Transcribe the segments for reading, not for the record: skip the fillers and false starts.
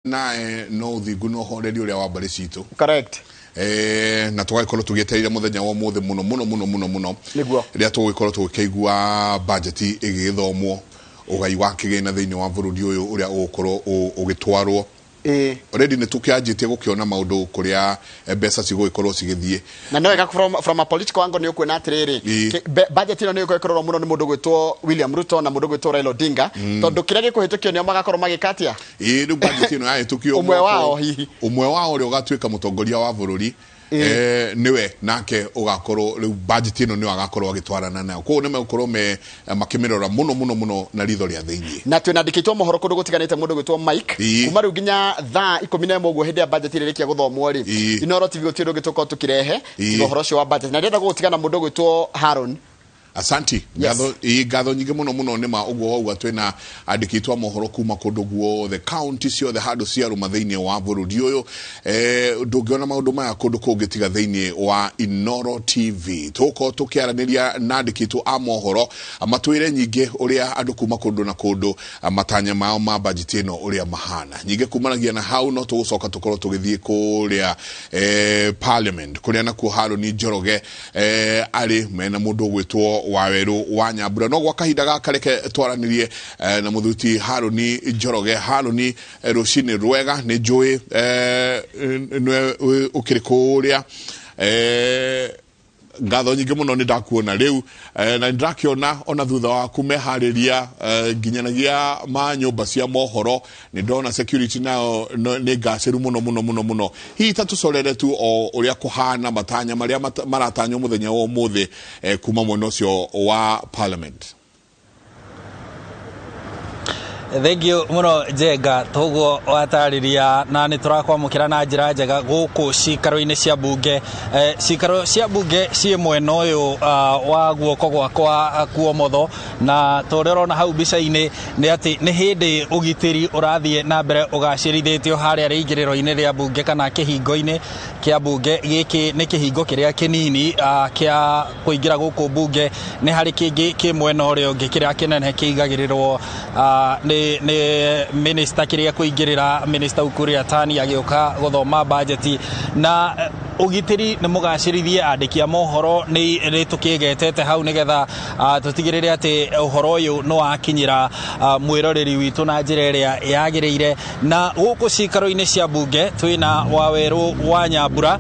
Nae no ũthingu na ũhoreri ũrĩa wa mbarĩ citũ. Correct. Na tũgagĩkorwo tũgĩetereire mũthenya wa ũmũthĩ mũno mũno mũno mũno mũno. Nĩguo. Rĩrĩa tũgũgĩkorwo tũgĩkĩigua bajeti ĩgĩgĩthomwo, ũgai wa kĩgĩna thĩinĩ wa bũrũri ũyũ ũrĩa ũgũkorwo ũgĩtwarwo. Already nĩ tũkĩanjĩtie gũkĩona maũndũ kũrĩa mbeca cigũgĩkorwo cigĩthiĩ. Na no wega from a political angle nĩ ũkuona atĩrĩrĩ, budget ĩno nĩ ĩgũkorwo ĩkĩrorwo mũno nĩ mũndũ gwĩtwo William Ruto na mũndũ gwĩtwo Raila Odinga, tondũ kĩrĩa gĩkũhĩtũkio nĩo magakorwo magĩka atĩa? Ĩĩ, rĩu budget ĩno yahĩtũkio, ũmwe wao hihi. Ũmwe wao ũrĩa ũgatuĩka mũtongoria wa bũrũri, nĩwe nake ũgakorwo rĩu budget ĩno nĩyo agakorwo agĩtwarana nayo, koguo nĩ megũkorwo me makĩmĩrora mũno mũno mũno na ritho rĩa thĩinĩ. Na twĩna andĩkĩtwo mohoro kũndũ gũtiganĩte, mũndũ gwĩtwo Mike, kuma rĩu nginya thaa 11 ũguo hĩndĩ ya budget ĩrĩkia gũthomwo rĩ, Inoro TV gũtirĩ ũndũ ũngĩ tũkorwo tũkĩrehe tiga ũhoro ũcio wa budget, na ndĩrenda gũgũtiga na mũndũ gwĩtwo Haron. Asanti. Yes. Ngatho, ĩĩ, ngatho nyingĩ mũno mũno. Nĩ ma ũguo wauga, twĩna andĩkĩtwo a mohoro kuma kũndũ guothe, kaunti ciothe, handũ ciarũma thĩinĩ wa bũrũri ũyũ. Ndũngĩona maũndũ maya kũndũ kũngĩ tiga thĩinĩ wa Inoro TV. Tũgũkorwo tũkĩaranĩria na andĩkĩtwo a mohoro matwĩre nyingĩ ũrĩa andũ kuma kũndũ na kũndũ, matanya mao ma bajeti ĩno ũrĩa mahana. Nyingĩ kumanagia na hau no tũgũcoka tũkorwo tũgĩthiĩ kũrĩa parliament, kũrĩa nakuo Harũni Njoroge arĩ mena mũndũ ũgwĩtwo Wawerũ wa Nyambura. No gwa kahinda gaka reke twaranĩrie na mũthuti Harũni Njoroge. Harũni, rũcinĩ rwega. Nĩ njũĩ nĩwe ũkĩrĩ kũrĩa. Ngatho nyingĩ mũno, nĩ ndakuona rĩu, na nĩ ndakĩona ona thutha waku meharĩria nginyanagia ma nyũmba cia mohoro. Nĩ ndona security nayo nĩ ngacĩru mũno mũno mũno mũno. Hihi ta tũcorere tu o ũrĩa kũhana, matanya marĩa maratanywo mũthenya wa ũmũthĩ kuma mwena ũcio wa parliament. Thank you muno, Njenga. Toguo watarĩria, na nĩ tũrakwamũkĩra na njĩra njega gũkũ cikaro-inĩ cia bunge. Cikaro cia bunge ciĩ mwena ũyũ wa guoko gwakwa kuomotho, na ta ũrĩa ũrona hau mbica-inĩ nĩ atĩ nĩ hĩndĩ ũgitĩri ũrathiĩ na mbere ũgacĩrithĩtio harĩa rĩingĩrĩro-inĩ rĩa bunge kana kĩhingo-inĩ kĩa bunge. Gĩkĩ nĩ kĩhingo kĩrĩa kĩnini kĩa kũingĩra gũkũ bunge. Nĩ harĩ kĩngĩ kĩ mwena ũrĩa ũngĩ kĩrĩa kĩnene kĩigagĩrĩrwo nĩ minister kĩrĩa kũingĩrĩra Minister Ukur Yatani agĩũka gũthoma bajeti. Na ũgitĩri nĩ mũgacĩrithie, andĩki a mohoro nĩ tũkĩgetete hau nĩgetha tũtigĩrĩre atĩ ũhoro ũyũ nĩ wakinyĩra mwĩroreri witũ na njĩra ĩrĩa yagĩrĩire. Na gũkũ cikaro-inĩ cia bunge twĩna Wawerũ wa Nyambura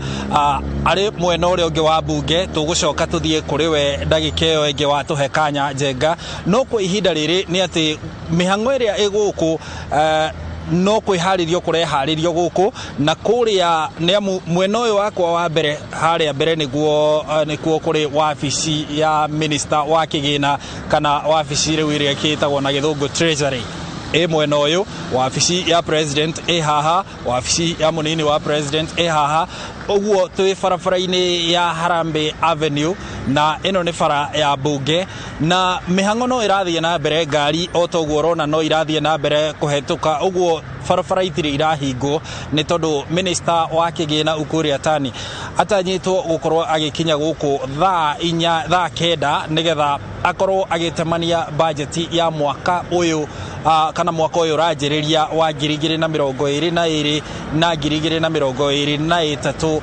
arĩ mwena ũrĩa ũngĩ wa bunge. Tũgũcoka tũthiĩ kũrĩ we ndagĩka ĩyo ĩngĩ watũhe kanya, Njenga. No kwa ihinda rĩrĩ nĩ atĩ mĩhang'o ĩrĩa ĩ gũkũ no kwĩharĩrio kũreharĩrio gũkũ na kũrĩa, nĩ amu mwena ũyũ wakwa wa mbere harĩa mbere nĩguo nĩkuo kũrĩ wabici ya minister wa kĩgĩna, kana wabici rĩu ĩrĩa ĩkĩtagwo na gĩthũngũ Treasury ĩ mwena ũyũ, wabici ya president ĩ haha, wabici ya mũnini wa president ĩ haha. Ũguo twĩ barabara-inĩ ya Harambee Avenue, na ĩno nĩ bara ya bunge, na mĩhang'o no ĩrathiĩ na mbere. Ngari o ta ũguo ũrona no irathiĩ na mbere kũhetũka, ũguo barabara itirĩ irahingwo, nĩ tondũ minister wa kĩgĩna Ukur Yatani atanyĩtwo gũkorwo agĩkinya gũkũ thaa 4, thaa 9, nĩgetha akorwo agĩtemania bajeti ya mwaka ũyũ kana mwaka ũyũ ũranjĩrĩria wa 2022 na 2023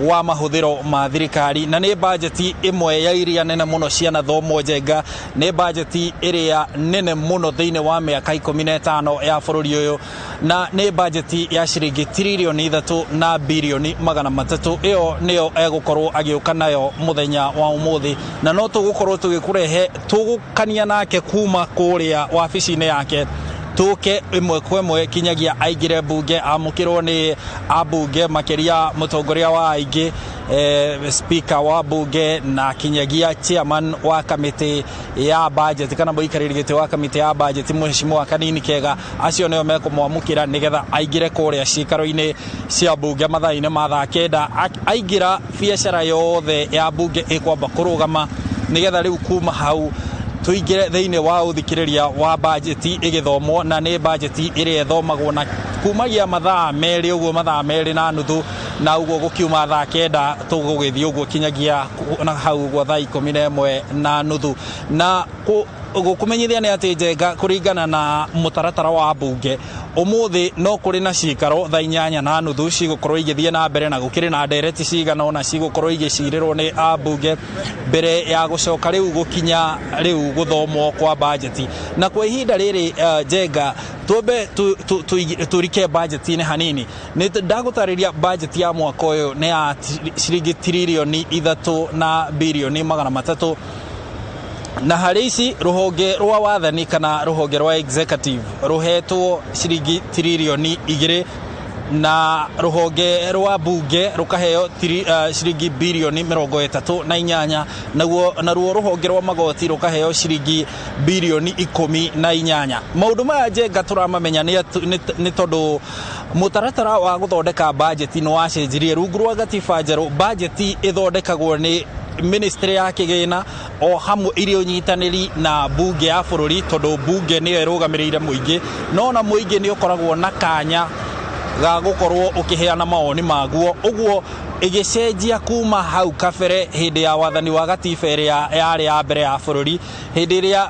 wa mahũthĩro ma thirikari. Na nĩ bajeti ĩmwe ya iria nene mũno cianathomwo, Njenga. Nĩ bajeti ĩrĩa nene mũno thĩinĩ wa mĩaka 15 ya bũrũri ũyũ, na nĩ bajeti ya ciringi tiririoni 3 na birioni 300. Ĩyo nĩyo egũkorwo agĩũka nayo mũthenya wa ũmũthĩ, na no tũgũkorwo tũgĩkũrehe, tũgũkania nake kuma kũrĩa wabici-inĩ yake, tũke ĩmwe kwa ĩmwe kinyagia aingĩre mbunge, amũkĩrwo nĩ ambunge, makĩria mũtongoria wa aingĩ, speaker wa bunge, na kinyagia chairman wa kamĩtĩ ya budget kana mũikarĩri gĩtĩ wa kamĩtĩ ya budget, Mheshimiwa Kanini Kega. Acio nĩo mekũmwamũkĩra nĩgetha aingĩre kũrĩa cikaro-inĩ cia bunge mathaa-inĩ ma thaa 9. Aingĩra, biacara yothe ya bunge ĩkwamba kũrũgama, nĩgetha rĩu kuma hau tũingĩre thĩinĩ wa ũthikĩrĩria wa bajeti ĩgĩthomwo. Na nĩ bajeti ĩrĩa ĩthomagwo na kumagia mathaa 2 ũguo, mathaa 2.5, na ũguo gũkiuma thaa 9 tũgũgĩthiĩ ũguo kinyagia na hau ũguo thaa 11:30 na Gũkũmenyithia nĩ atĩ, Njenga, kũringana na mũtaratara wa mbunge, ũmũthĩ no kũrĩ na cikaro thaa 8:30 cigũkorwo igĩthiĩ na mbere, na gũkĩrĩ na ndereti cigana ũna cigũkorwo igĩcirĩrwo nĩ ambunge mbere ya gũcoka rĩu gũkinya rĩu gũthomwo kwa bajeti. Na kwa ihinda rĩrĩ, Njenga, twambe tũrike bajeti-inĩ hanini. Nĩ ndagũtarĩria bajeti ya mwaka ũyũ nĩ ya ciringi 3,300 billion, na harĩ ici rũhonge rwa wathani kana rũhonge rwa executive rũhetwo ciringi 2 tiririoni, na rũhonge rwa bunge rũkaheo ciringi 33 birioni, naguo naruo rũhonge rwa magoti rũkaheo ciringi 18 birioni. Maũndũ maya, Njenga, tũramamenya nĩ tondũ mũtaratara wa gũthondeka bajeti nĩ wacenjirie rungu rwa gatiba njerũ. Bajeti ĩthondekagwo nĩ ministry ya kĩgĩna o hamwe irĩ ũnyitanĩri na bunge ya bũrũri, tondũ bunge nĩyo ĩrũgamĩrĩire mũingĩ, no na mũingĩ nĩ ũkoragwo na kanya ga gũkorwo ũkĩheana mawoni maguo. Ũguo ĩgĩcenjia kuma hau kabere hĩndĩ ya wathani wa gatiba ĩrĩa yarĩ ya mbere ya bũrũri, hĩndĩ ĩrĩa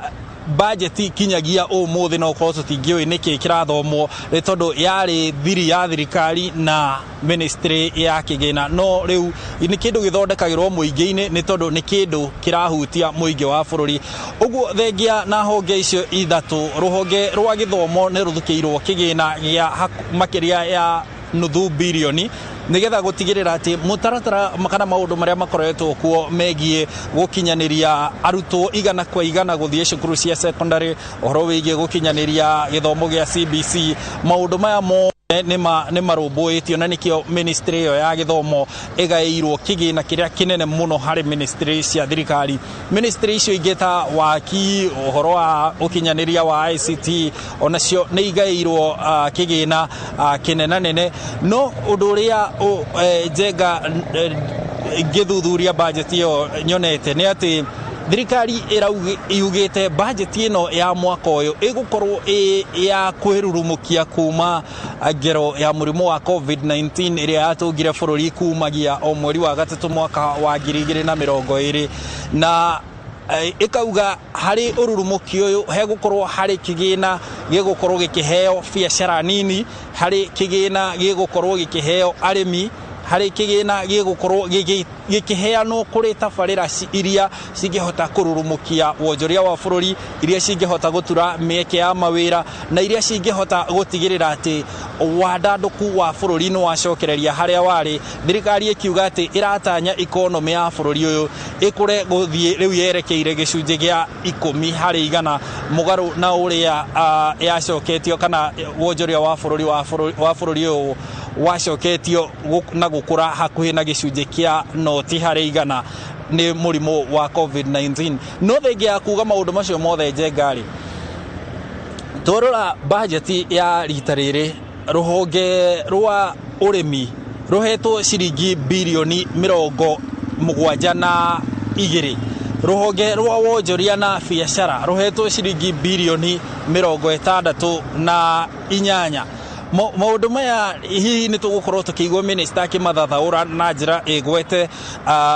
bajeti kinyagia ũmũthĩ no ũkorwo tũtingĩũĩ nĩkĩ kĩrathomwo, nĩ tondũ yarĩ thiri ya thirikari na ministry ya kĩgĩna. No rĩu nĩ kĩndũ gĩthondekagĩrwo mũingĩ-inĩ, nĩ tondũ nĩ kĩndũ kĩrahutia mũingĩ wa bũrũri. Ũguo thengia na honge icio ithatũ, rũhonge rwa gĩthomo nĩ rũthukĩirwo kĩgĩna gĩa makĩria ya nuthu birioni, nigetha gũtigĩrĩra atĩ mũtaratara kana maũndũ marĩa makoretwo kuo megiĩ gũkinyanĩria arutwo 100% gũthiĩ cukuru cia secondary, ũhoro wĩgiĩ gũkinyanĩria gĩthomo gĩa CBC, maũndũ maya mothe nĩ marũmbũĩtio, na nĩkĩo ministry ĩyo ya gĩthomo ĩgaĩirwo kĩgĩna kĩrĩa kĩnene mũno harĩ ministry cia thirikari. Ministry icio ingĩ ta waki, ũhoro wa ũkinyanĩria wa ICT, onacio nĩ igaĩirwo kĩgĩna kĩnenanene. No ũndũ ũrĩa Njenga, ngĩthuthuria bajeti ĩyo nyonete nĩ atĩ thirikari yugĩte bajeti ĩno ya mwaka ũyũ ĩgũkorwo ĩ ya kwĩrurumũkia kuma ngero ya mũrimũ wa COVID-19 ĩrĩa yatũngire bũrũri kumagia o mweri wa gatatũ mwaka wa 2020, na ĩkauga harĩ ũrurumũki ũyũ hegũkorwo harĩ kĩgĩna gĩgũkorwo gĩkĩheo biacara nini, harĩ kĩgĩna gĩgũkorwo gĩkĩheo arĩmi, harĩ kĩgĩna gĩgũkorwo gĩkĩheanwo kũrĩ tabarĩra iria cingĩhota kũrurumũkia wonjoria wa bũrũri, iria cingĩhota gũtura mĩeke ya mawĩra, na iria cingĩhota gũtigĩrĩra atĩ wandandũku wa bũrũri nĩ wacokereria harĩa warĩ. Thirikari ĩkiuga atĩ ĩratanya ikonomĩ ya bũrũri ũyũ ĩkũre gũthiĩ rĩu yerekeire 10% mũgarũ na ũrĩa yacoketio kana wonjoria wa bũrũri wa bũrũri ũyũ wacoketio na gũkũra hakuhĩ na 0.1% nĩ mũrimũ wa COVID-19. No thengia ya kuga maũndũ macio mothe, Njenga-rĩ, twarora bajeti ya rita rĩrĩ, rũhonge rwa ũrĩmi rũhetwo ciringi 72 birioni, rũhonge rwa wonjoria na biacara rũhetwo ciringi 68 birioni. Maũndũ maya hihi nĩ tũgũkorwo tũkĩigua minista akĩmathathaũra na njĩra ĩgwete,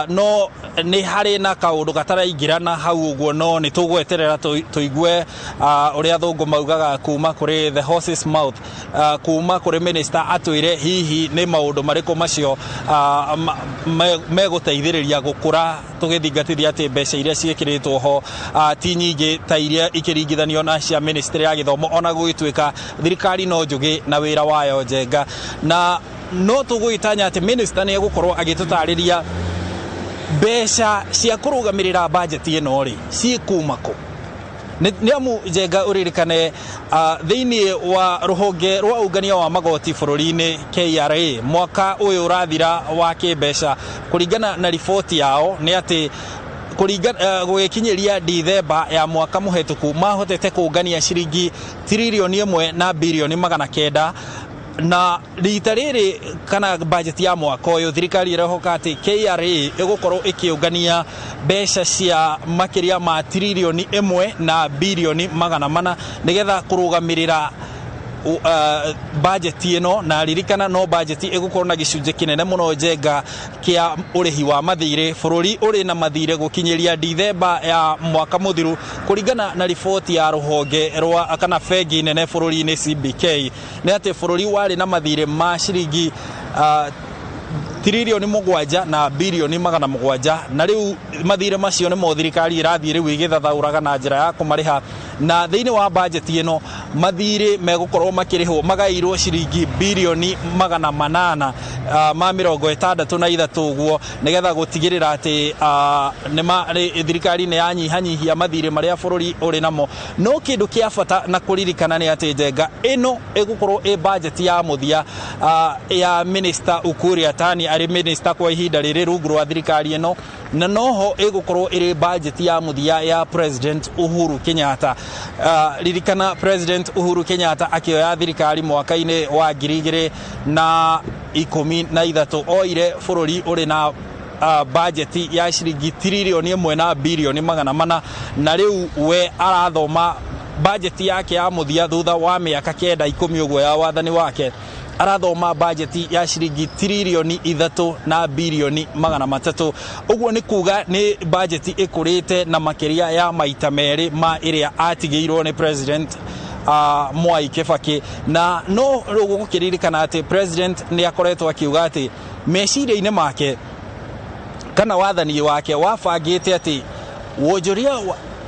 no nĩ harĩ na kaũndũ gataraingĩrana hau ũguo. No nĩ tũgweterera tũigue ũrĩa athũngũ maugaga kuma kũrĩ the horse's mouth, kuma kũrĩ minista atwĩre hihi nĩ maũndũ marĩkũ macio megũteithĩrĩria gũkũra, tũgĩthingatithia atĩ mbeca iria ciĩkĩrĩtwo ho ti nyingĩ ta iria ikĩringithanio na cia ministry ya gĩthomo, ona gũgĩtuĩka thirikari no njũgĩ na wĩra wayo, Njenga. Na no tũgũgĩtanya atĩ minister nĩ egũkorwo agĩtũtarĩria mbeca cia kũrũgamĩrĩra bajeti ĩno rĩ ciĩkuma kũ. Nĩ amu, Njenga, ũririkane thĩinĩ wa rũhonge rwa ũngania wa magoti bũrũri-inĩ KRA, mwaka ũyũ ũrathira wa kĩmbeca, kũringana na riboti yao nĩ atĩ gũgĩkinyĩria Dithemba ya mwaka mũhetũku mahotete kũngania ciringi 1 trillion na 900 birioni. Na rita rĩrĩ kana bajeti ya mwaka ũyũ, thirikari ĩrehoka atĩ KRA ĩgũkorwo ĩkĩũngania mbeca cia makĩria ma 1 trillion na 400 birioni nĩgetha kũrũgamĩrĩra Budget ĩno, na ririkana no budget ĩgũkorwo na gĩcunjĩ kĩnene mũno, Njenga, kĩa ũrĩhi wa mathirĩ. Bũrũri ũrĩ na mathirĩ gũkinyĩria Dithemba ya mwaka mũthiru, kũringana na riboti ya rũhonge rwa kana bengi nene bũrũri-inĩ CBK, nĩ atĩ bũrũri warĩ na mathirĩ ma ciringi 7 tririoni 7 na birioni 700, na rĩu mathirĩ macio nĩmo thirikari ĩrathiĩ rĩu ĩgĩthathaũraga na njĩra ya kũmarĩha. Na thĩinĩ wa bajeti ĩno mathirĩ megũkorwo makĩrĩhwo magaĩirwo ciringi 863 birioni ũguo, nĩgetha gũtigĩrĩra atĩ thirikari nĩ yanyihanyihia mathirĩ marĩa bũrũri ũrĩ namo. No kĩndũ kĩa bata na kũririkana nĩ atĩ, Njenga, ĩno ĩgũkorwo ĩ bajeti ya mũthia ya Minister Ukur Yatani arĩ minister kwa ihinda rĩrĩ rungu rwa thirikari ĩno, na noho ĩgũkorwo ĩrĩ bajeti ya mũthia ya President Uhuru Kenyatta. Ririkana President Uhuru Kenyatta akĩoya thirikari mwaka-inĩ wa 2013 oire bũrũri ũrĩ na bajeti ya ciringi 1 tririoni 400 na birioni, na rĩu we arathoma bajeti yake ya mũthia thutha wa mĩaka 9, 10 ũguo ya wathani wake. Arathoma bajeti ya ciringi 3 tririoni 3 na birioni 300. Ũguo nĩ kuga nĩ bajeti ĩkũrĩte na makĩria ya maita merĩ ma ĩrĩa atigĩirwo nĩ President Mwai Kibaki. Na no rĩu gũkĩririkana atĩ president nĩ akoretwo akiuga atĩ meciria-inĩ make kana wathani wake wabangĩte atĩ wonjoria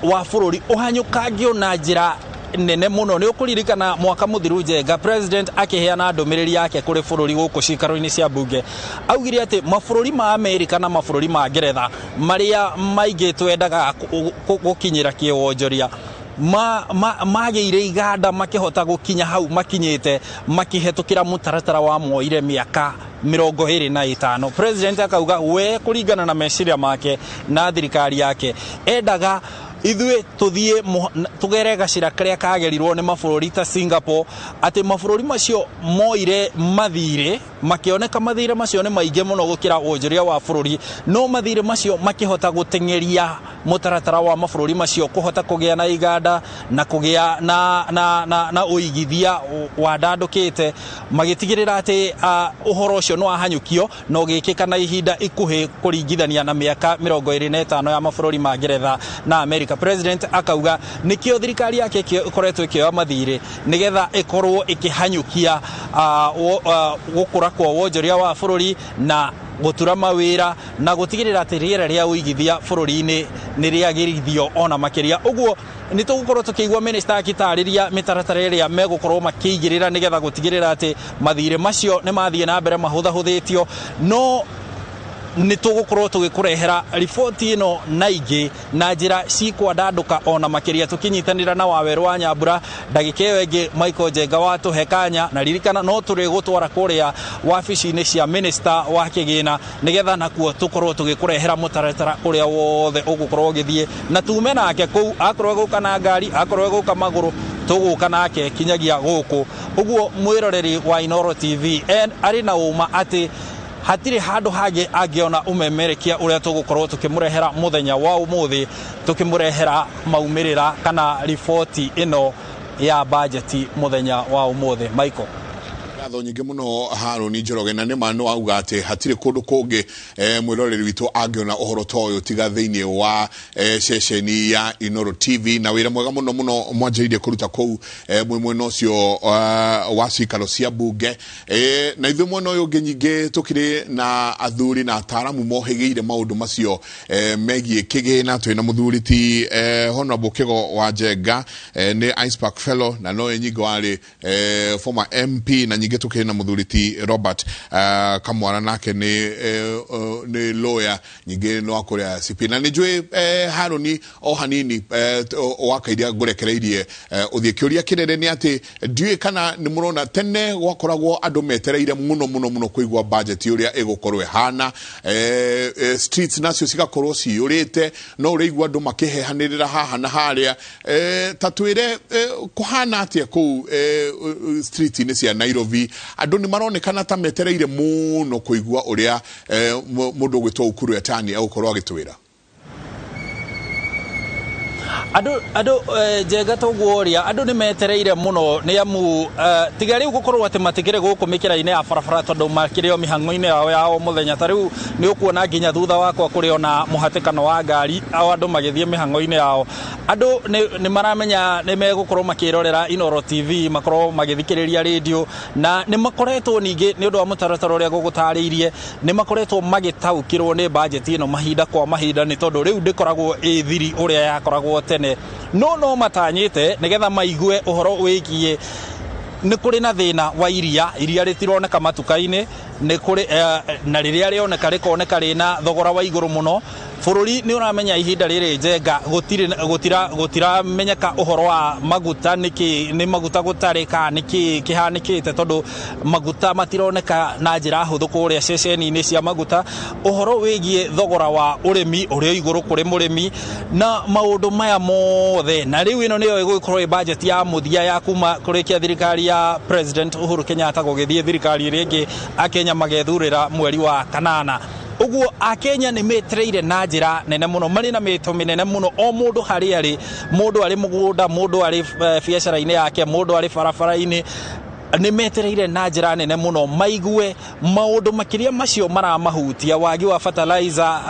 wa bũrũri ũhanyũkangio na njĩra nene mũno. Nĩ ũkũririkana mwaka mũthiru, Njenga, president akĩheana ndũmĩrĩri yake kũrĩ bũrũri gũkũ cikaro-inĩ cia bunge, augire atĩ mabũrũri ma Amerika na mabũrũri ma Ngeretha marĩa maingĩ twendaga gũkinyĩra kĩwonjoria magĩire iganda makĩhota gũkinya hau makinyĩte makĩhetũkĩra mũtaratara wa moire mĩaka 25. President akauga we kũringana na meciria make na thirikari yake endaga ithuĩ tũthiĩ tũgere gacĩra karĩa kagerirwo nĩ mabũrũri ta Singapore, atĩ mabũrũri macio moire mathirĩ, makĩoneka mathirĩ macio nĩ maingĩ mũno gũkĩra wonjoria wa bũrũri, no mathirĩ macio makĩhota gũteng'eria mũtaratara wa mabũrũri macio kũhota kũgĩa na iganda na kũgĩa na ũigithia wandandũkĩte, magĩtigĩrĩra atĩ ũhoro ũcio nĩ wahanyũkio na ũgĩkĩka na ihinda ikuhĩ kũringithania na mĩaka 25 ya mabũrũri ma Ngeretha na Amerika. President akauga nĩkĩo thirikari yake ĩkoretwo ĩkĩoya mathirĩ, nĩgetha ĩkorwo ĩkĩhanyũkia gũkũra kwa wonjoria wa bũrũri na gũtura mawĩra na gũtigĩrĩra atĩ rĩera rĩa ũigithia bũrũri-inĩ nĩ rĩagĩrithio ona makĩria. Ũguo nĩ tũgũkorwo tũkĩigua minister akĩtarĩria mĩtaratara ĩrĩa megũkorwo makĩigĩrĩra nĩgetha gũtigĩrĩra atĩ mathirĩ macio nĩ mathiĩ na mbere mahũthahũthĩtio. No nĩ tũgũkorwo tũgĩkũrehera riboti ĩno na ingĩ na njĩra cikwandandũka ona makĩria, tũkĩnyitanĩra na Wawerũ wa Nyambura. Ndagĩka ĩyo ĩngĩ Michael Njenga watũhe kanya, na ririkana no tũrĩgũtwara kũrĩa wabici-inĩ cia minister wa kĩgĩna, nĩgetha nakuo tũkorwo tũgĩkũrehera mũtaratara ũrĩa wothe ũgũkorwo ũgĩthiĩ, na tume nake kũu. Akorwo egũka na ngari, akorwo egũka magũrũ, tũgũka nake kinyagia gũkũ. Ũguo mwĩroreri wa Inooro TV arĩ na ũma atĩ hatirĩ handũ hangĩ angĩona ũmemerekia ũrĩa tũgũkorwo tũkĩmũrehera mũthenya wa ũmũthĩ, tũkĩmũrehera maumĩrĩra kana riboti ĩno ya bajeti mũthenya wa ũmũthĩ, Michael. Ngatho nyingĩ mũno, Harũni Njoroge. Na nĩ ma nĩ wauga atĩ hatirĩ kũndũ kũngĩ mwĩroreri witũ angĩona ũhoro ta ũyũ tiga thĩinĩ wa ceceni ya Inooro TV, na wĩra mwega mũno mũno mwanjĩrĩirie kũruta kũu mwĩ mwena ũcio wa cikaro cia bunge. Na ithuĩ mwena ũyũ ũngĩ nyingĩ tũkĩrĩ na athuri na ataaramu mohĩgĩire maũndũ macio megiĩ kĩgĩna. Twĩna mũthuri ti Honorable Kĩgo wa Njenga, nĩ ICPAK fellow na nowe nyingĩ warĩ former MP, na nyingĩ tũkĩrĩ na mũthuri ti Robert Kamwara, nake nĩ lawyer, nyingĩ nĩ wa kũrĩa CP. Na nĩ njũĩ Harũni o hanini wakairia ngũrekereirie ũthiĩ. Kĩũria kĩnene nĩ atĩ ndiũĩ kana nĩ mũrona tene gwakoragwo andũ metereire mũno mũno mũno kũigua budget ũrĩa ĩgũkorwo ĩhana, streets nacio cigakorwo ciyũrĩte, no ũrĩigua andũ makĩhehanĩrĩra haha na harĩa. Ta twĩre kũhana atĩa kũu street-inĩ cia Nairobi? Andũ nĩ maronekana ta metereire mũno kũigua ũrĩa mũndũ ũgwĩtwo Ukur Yatani egũkorwo agĩtwĩra. Andũ Njenga toguo ũrĩa andũ nĩ metereire mũno nĩ amu tiga rĩu gũkorwo atĩ matikĩrĩ gũkũ mĩkĩra-inĩ ya barabara tondũ makĩrĩ o mĩhang'o-inĩ yao ya o mũthenya. Ta rĩu nĩ ũkuona nginya thutha wakwa kũrĩ ona mũhatĩkano wa ngari, o andũ magĩthiĩ mĩhang'o-inĩ yao. Andũ nĩ maramenya nĩ megũkorwo makĩrorera Inooro TV, makorwo magĩthikĩrĩria radio, na nĩ makoretwo ningĩ nĩ ũndũ wa mũtaratara ũrĩa gũgũtarĩirie, nĩ makoretwo magĩtaũkĩrwo nĩ bajeti ĩno mahinda kwa mahinda, nĩ tondũ rĩu ndĩkoragwo ĩ thiri ũrĩa yakoragwo tene. No matanyĩte nĩgetha maigue ũhoro wĩgiĩ nĩ kũrĩ na thĩna wa iria, iria rĩtironeka matuka-inĩ, nĩ kũrĩ na rĩrĩa rĩoneka rĩkoneka rĩna thogora wa igũrũ mũno. Bũrũri nĩ ũramenya ihinda rĩrĩ, Njenga, gũtirĩ gũtira gũtiramenyeka ũhoro wa maguta, nĩkĩ nĩ maguta gũtarĩ kana nĩkĩ kĩhanĩkĩte, tondũ maguta matironeka na njĩra hũthũ kũrĩa ceceni-inĩ cia maguta. Ũhoro wĩgiĩ thogora wa ũrĩmi ũrĩa igũrũ kũrĩ mũrĩmi na maũndũ maya mothe. Na rĩu ĩno nĩyo ĩgũgĩkorwo ĩ budget ya mũthia ya kuma kũrĩkia thirikari ya President Uhuru Kenyatta gũgĩthiĩ thirikari ĩrĩa ĩngĩ Akenya magethurĩra mweri wa kanana. Ũguo Akenya nĩ metereire na njĩra nene mũno, marĩ na mĩto mĩnene mũno, o mũndũ harĩa arĩ, mũndũ arĩ mũgũnda, mũndũ arĩ biacara-inĩ yake, mũndũ arĩ barabara-inĩ, nĩ metereire na njĩra nene mũno maigue maũndũ makĩria macio maramahutia: wagi wa fertilizer,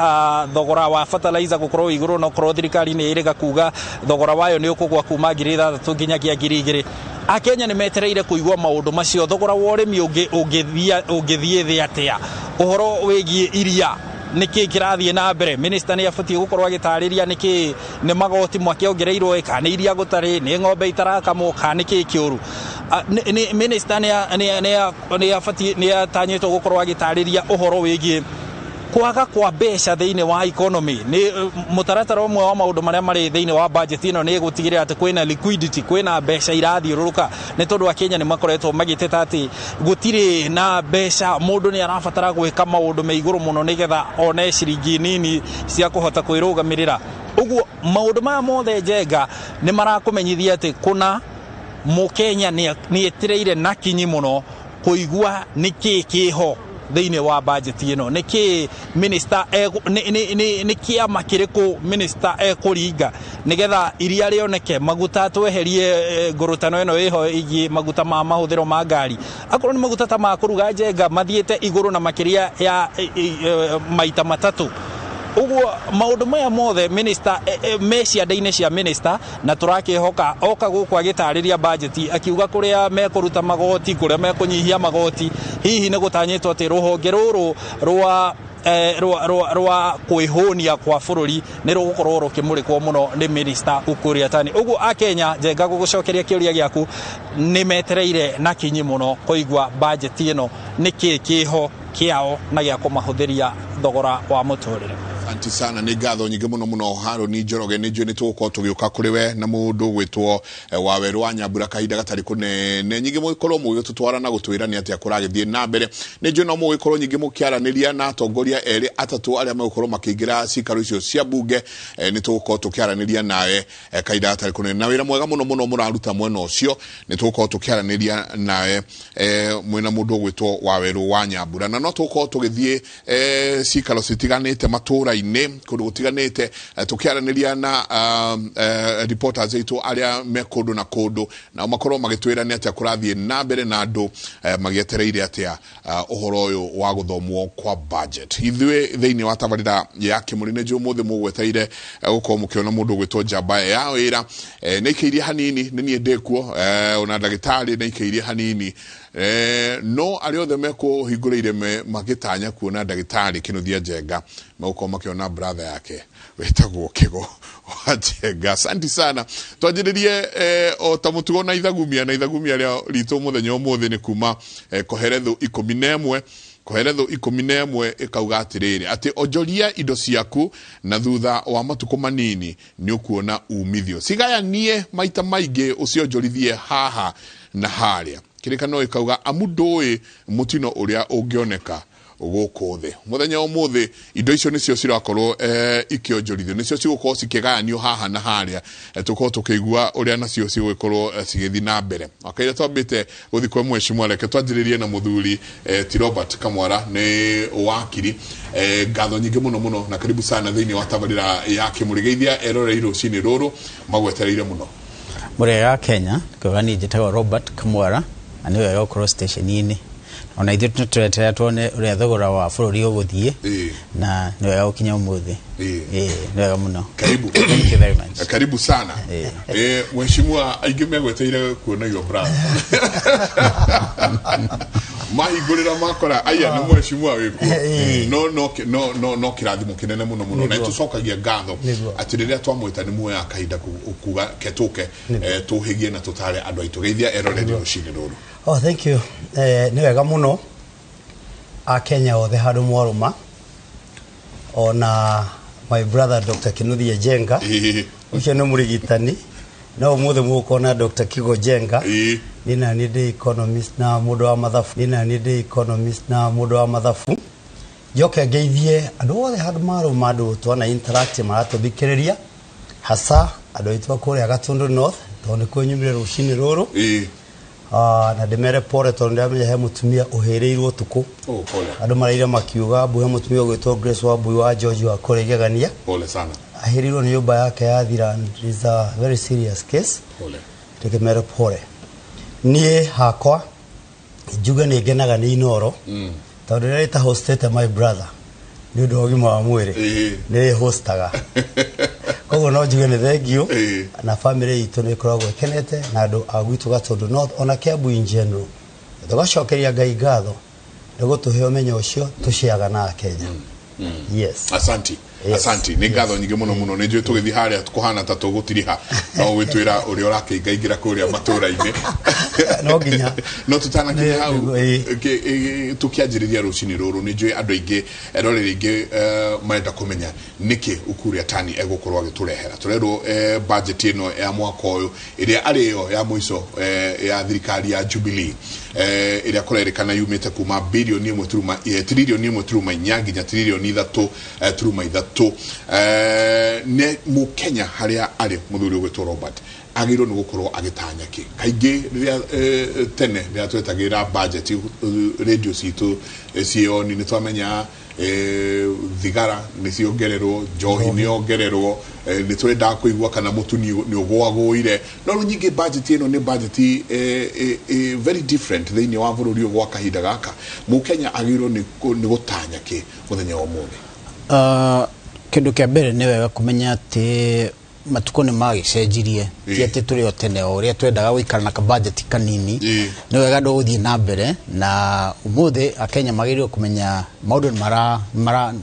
thogora wa fertilizer gũkorwo igũrũ, no korwo thirikari nĩ ĩrĩga kuga thogora wayo nĩ ũkũgwa kuma 6,000 nginyagia 2,000. Akenya nĩ metereire kũigua maũndũ macio: thogora wa ũrĩmi ũngĩthiĩ thĩ atĩa, ũhoro wĩgiĩ iria, nĩkĩ kĩrathiĩ na mbere. Minister nĩ abatiĩ gũkorwo agĩtarĩria nĩkĩ nĩ magoti makĩongereirwo, kana nĩ iria gũtarĩ, nĩ ng'ombe itarakamwo, kana nĩkĩ kĩũru. Minister nĩ abatiĩ, nĩ atanyĩtwo gũkorwo agĩtarĩria ũhoro wĩgiĩ kwaga kwa mbeca thĩinĩ wa economy. Nĩ mũtaratara ũmwe wa maũndũ marĩa marĩ thĩinĩ wa budget ĩno nĩ gũtigĩrĩra atĩ kwĩna liquidity, kwĩna mbeca irathiũrũrũka, nĩ tondũ Akenya nĩ makoretwo magĩteta atĩ gũtirĩ na mbeca. Mũndũ nĩ arabatara gwĩka maũndũ me igũrũ mũno nĩgetha one ciringi nini cia kũhota kwĩrũgamĩrĩra. Ũguo maũndũ maya mothe, Njenga, nĩ marakũmenyithia atĩ kũna Mũkenya nĩ etereire na kinyi mũno kũigua nĩkĩ kĩho thĩinĩ wa budget ĩno, nĩkĩ minister nĩ kĩama kĩrĩkũ minister ekũringa nĩgetha iria rĩoneke, maguta tweherie ngũrũtano ĩno ĩho ĩgiĩ maguta ma mahũthĩro ma ngari. Akorwo nĩ maguta ta ma kũruga, Njenga, mathiĩte igũrũ na makĩria ya maita matatũ. Ũguo maũndũ maya mothe minister me cianda-inĩ cia minister, na tũrakĩhoka oka gũkũ agĩtarĩria budget, akiuga kũrĩa mekũruta magoti, kũrĩa mekũnyihia magoti. Hihi nĩ gũtanyĩtwo atĩ rũhonge rũrũ rwa kwĩhũnia kwa bũrũri nĩ rũgũkorwo rũkĩmũrĩkwo mũno nĩ minister Ukur Yatani. Ũguo Akenya, Njenga, gũgũcokeria kĩũria gĩaku, nĩ metereire na kinyi mũno kũigua budget ĩno nĩkĩ kĩho kĩao na gĩa kũmahũthĩria thogora wa mũtũrĩre. Asante sana, nĩ ngatho nyingĩ mũno mũno, Harũni Njoroge. Nĩ njũĩ nĩ tũgũkorwo tũgĩũka kũrĩ we na mũndũ gwĩtwo Wawerũ wa Nyambura kahinda gatarĩ kũnene, nyingĩ mũgĩkorwo mũgĩtũtwara na gũtwĩra nĩ atĩa kũragĩthiĩ na mbere. Nĩ njũĩ no mũgĩkorwo nyingĩ mũkĩaranĩria na atongoria erĩ atatũ arĩa megũkorwo makĩingĩra cikaro icio cia bunge. Nĩ tũgũkorwo tũkĩaranĩria nawe kahinda gatarĩ kũnene, na wĩra mwega mũno mũno mũraruta mwena ũcio. Nĩ tũgũkorwo tũkĩaranĩria nawe mwĩna mũndũ ũgwĩtwo Wawerũ wa Nyambura, na no tũgũkorwo tũgĩthiĩ cikaro citiganĩte matũũra-inĩ, kũndũ gũtiganĩte, tũkĩaranĩria na reporters aitũ arĩa me kũndũ na kũndũ, nao makorwo magĩtwĩra nĩ atĩa kũrathiĩ na mbere na andũ magĩetereire atĩa ũhoro ũyũ wa gũthomwo kwa budget. Ithuĩ thĩinĩ wa tabarĩra ya Kĩmũrĩ, nĩ njũĩ ũmũthĩ mũgwetereire gũkorwo mũkĩona mũndũ ũgwĩtwo njamba ya wĩra. Nĩ aikĩirie hanini, nĩ niĩ ndĩkuo, ona ndagĩtarĩ nĩ aikĩirie hanini, no arĩa othe mekũhingũrĩire magĩtanya kuona ndagĩtarĩ Kĩnuthia Njenga megũkorwo makĩona brother yake wĩtagwo Kĩgo wa Njenga. Asante sana. Twanjĩrĩrie o ta mũtugo na ithagumia, na ithagumia rĩa ritũ mũthenya ũmũthĩ nĩ kuma Koheretho 11. Koheretho 11 ĩkauga atĩrĩrĩ, atĩ onjoria indo ciaku na thutha wa matukũ manini nĩ ũkuona umithio. Cigayanie maita maingĩ, ũcionjorithie haha na harĩa. Kĩrĩkanĩro ĩkauga, amu ndũĩ mũtino ũrĩa ũngĩoneka gũkũ thĩ. Mũthenya ũmũthĩ indo icio nĩcio cirakorwo ikĩonjorithio, nĩcio cigũkorwo cikĩgayanio haha na harĩa, tũkorwo tũkĩigua ũrĩa nacio cigũgĩkorwo cigĩthiĩ na mbere. Wakaira twambĩte gũthiĩ kwa mheshimiwa, reke twanjĩrĩrie na mũthuri ti Robert Kamwara, nĩ wakiri. Ngatho nyingĩ mũno mũno na karibu sana thĩinĩ wa tabarĩra ya Kĩmũrĩ. Eroreri rũcinĩ rũrũ magwetereire mũno. Mũrĩega Kenya, kwega. Niĩ njĩtagwo Robert Kamwara na nĩ wega gũkorwo station-inĩ. Ona ithuĩ tũreterera tuone ũrĩa thogora wa bũrũri ũgũthiĩ na nĩ wega gũkinya ũmũthĩ. Ĩĩ, nĩ wega mũno. Karibu. Thank you very much. Karibu sana. Mheshimiwa, aingĩ megweteire kuona your brother mahingũrĩra makora aya nĩ mheshimiwa wĩkuo. No no no no no kĩrathimo kĩnene mũno mũno na tũcokagia ngatho atĩ rĩrĩa twamwĩta nĩ muoyaga kahinda kuga ke tũke tũhĩgie na tũtare andũ aitũ. Geithia eroreri rũcinĩ rũrũ. Oh, thank you. Nĩ wega mũno Akenya othe handũ mwarũma, ona my brother Dr. Kinuthia Njenga, ũcio nĩ mũrigitani, no ũmũthĩ mũgũkorwo Dr. Kigo Njenga. Niĩ na niĩ ndĩ economist na mũndũ wa mathabu. Niĩ na niĩ ndĩ economist na mũndũ wa mathabu. Njoke ngeithie andũ othe handũ marũma, andũ twana interact maratũthikĩrĩria, hasa andũ aitũ a kũrĩa Gatundu North, tondũ nĩkuo nyumire rũcinĩ rũrũ. Na ndĩmere pole tondũ ndĩramenya he mũtumia ũhĩrĩirwo ũtukũ. Oh, pole. Andũ maraire makiuga mbu he mũtumia ũgwĩtwo Grace Wambui wa George wa kũrĩa Igegania. Pole sana. Ahĩrĩirwo nĩ nyũmba yake yathira, and it's a very serious case. Pole. Ndĩkĩmere pole. Niĩ hakwa njuge nĩ ngenaga nĩ Inoro, tondũ rĩrĩa rĩtahostete my brother nĩ ũndũ wa ũgima wa mwĩrĩ, nĩ rĩhostaga, koguo no njuge nĩ thengiũ. Na family itũ nĩ ĩkoragwo ĩkenete na andũ a gwitũ Gatundu North, ona Kiambu in general. Tũgacokeria Ngai ngatho nĩ gũtũhe ũmenyo ũcio tũciaga na Akenya. Yes. Asanti. Yes. Asanti, nĩ ngatho nyingĩ mũno mũno. Nĩ njũĩ tũgĩthiĩ harĩa kũhana ta tũgũtiriha, no gwĩtwĩra ũrĩa ũrakĩingaingĩra kũrĩa matũũra-inĩ. No nginya. No tũtanakinya hau, tũkĩanjĩrĩria rũcinĩ rũrũ, nĩ njũĩ andũ aingĩ, eroreri aingĩ marenda kũmenya nĩkĩ Ukur Yatani egũkorwo agĩtũrehera. Tũrerwo budget ĩno ya mwaka ũyũ, ĩrĩa arĩ yo ya mũico ya thirikari ya Jubilee, ĩrĩa kũrerĩkana yumĩte kuma birioni ĩmwe turuma 1.4 tiririoni nginya 3.3 tiririoni, nĩ mũkenya harĩa arĩ mũthuri ũgwĩtwo Robert agĩrĩirwo nĩ gũkorwo agĩtanya kĩ? Kaingĩ rĩrĩa tene rĩrĩa twetagĩrĩra budget, radio citũ cioni, nĩ twamenya thigara nĩ ciongererwo, njohi nĩ yongererwo, nĩ twendaga kũigua kana mũtu nĩ ũgwagũire. No rĩu nyingĩ budget ĩno nĩ budget very different thĩinĩ wa bũrũri ũyũ gwa kahinda gaka. Mũkenya agĩrĩirwo nĩ gũtanya kĩ mũthenya wa ũmũthĩ? Kĩndũ kĩa mbere, nĩ wega kũmenya atĩ matukũ nĩ magĩcenjirie. Ti atĩ tũrĩ o tene o ũrĩa twendaga gũikara na kabajeti kanini. Nĩ wega andũ gũthiĩ na mbere, na ũmũthĩ Akenya magĩrĩirwo kũmenya maũndũ nĩ mara, mara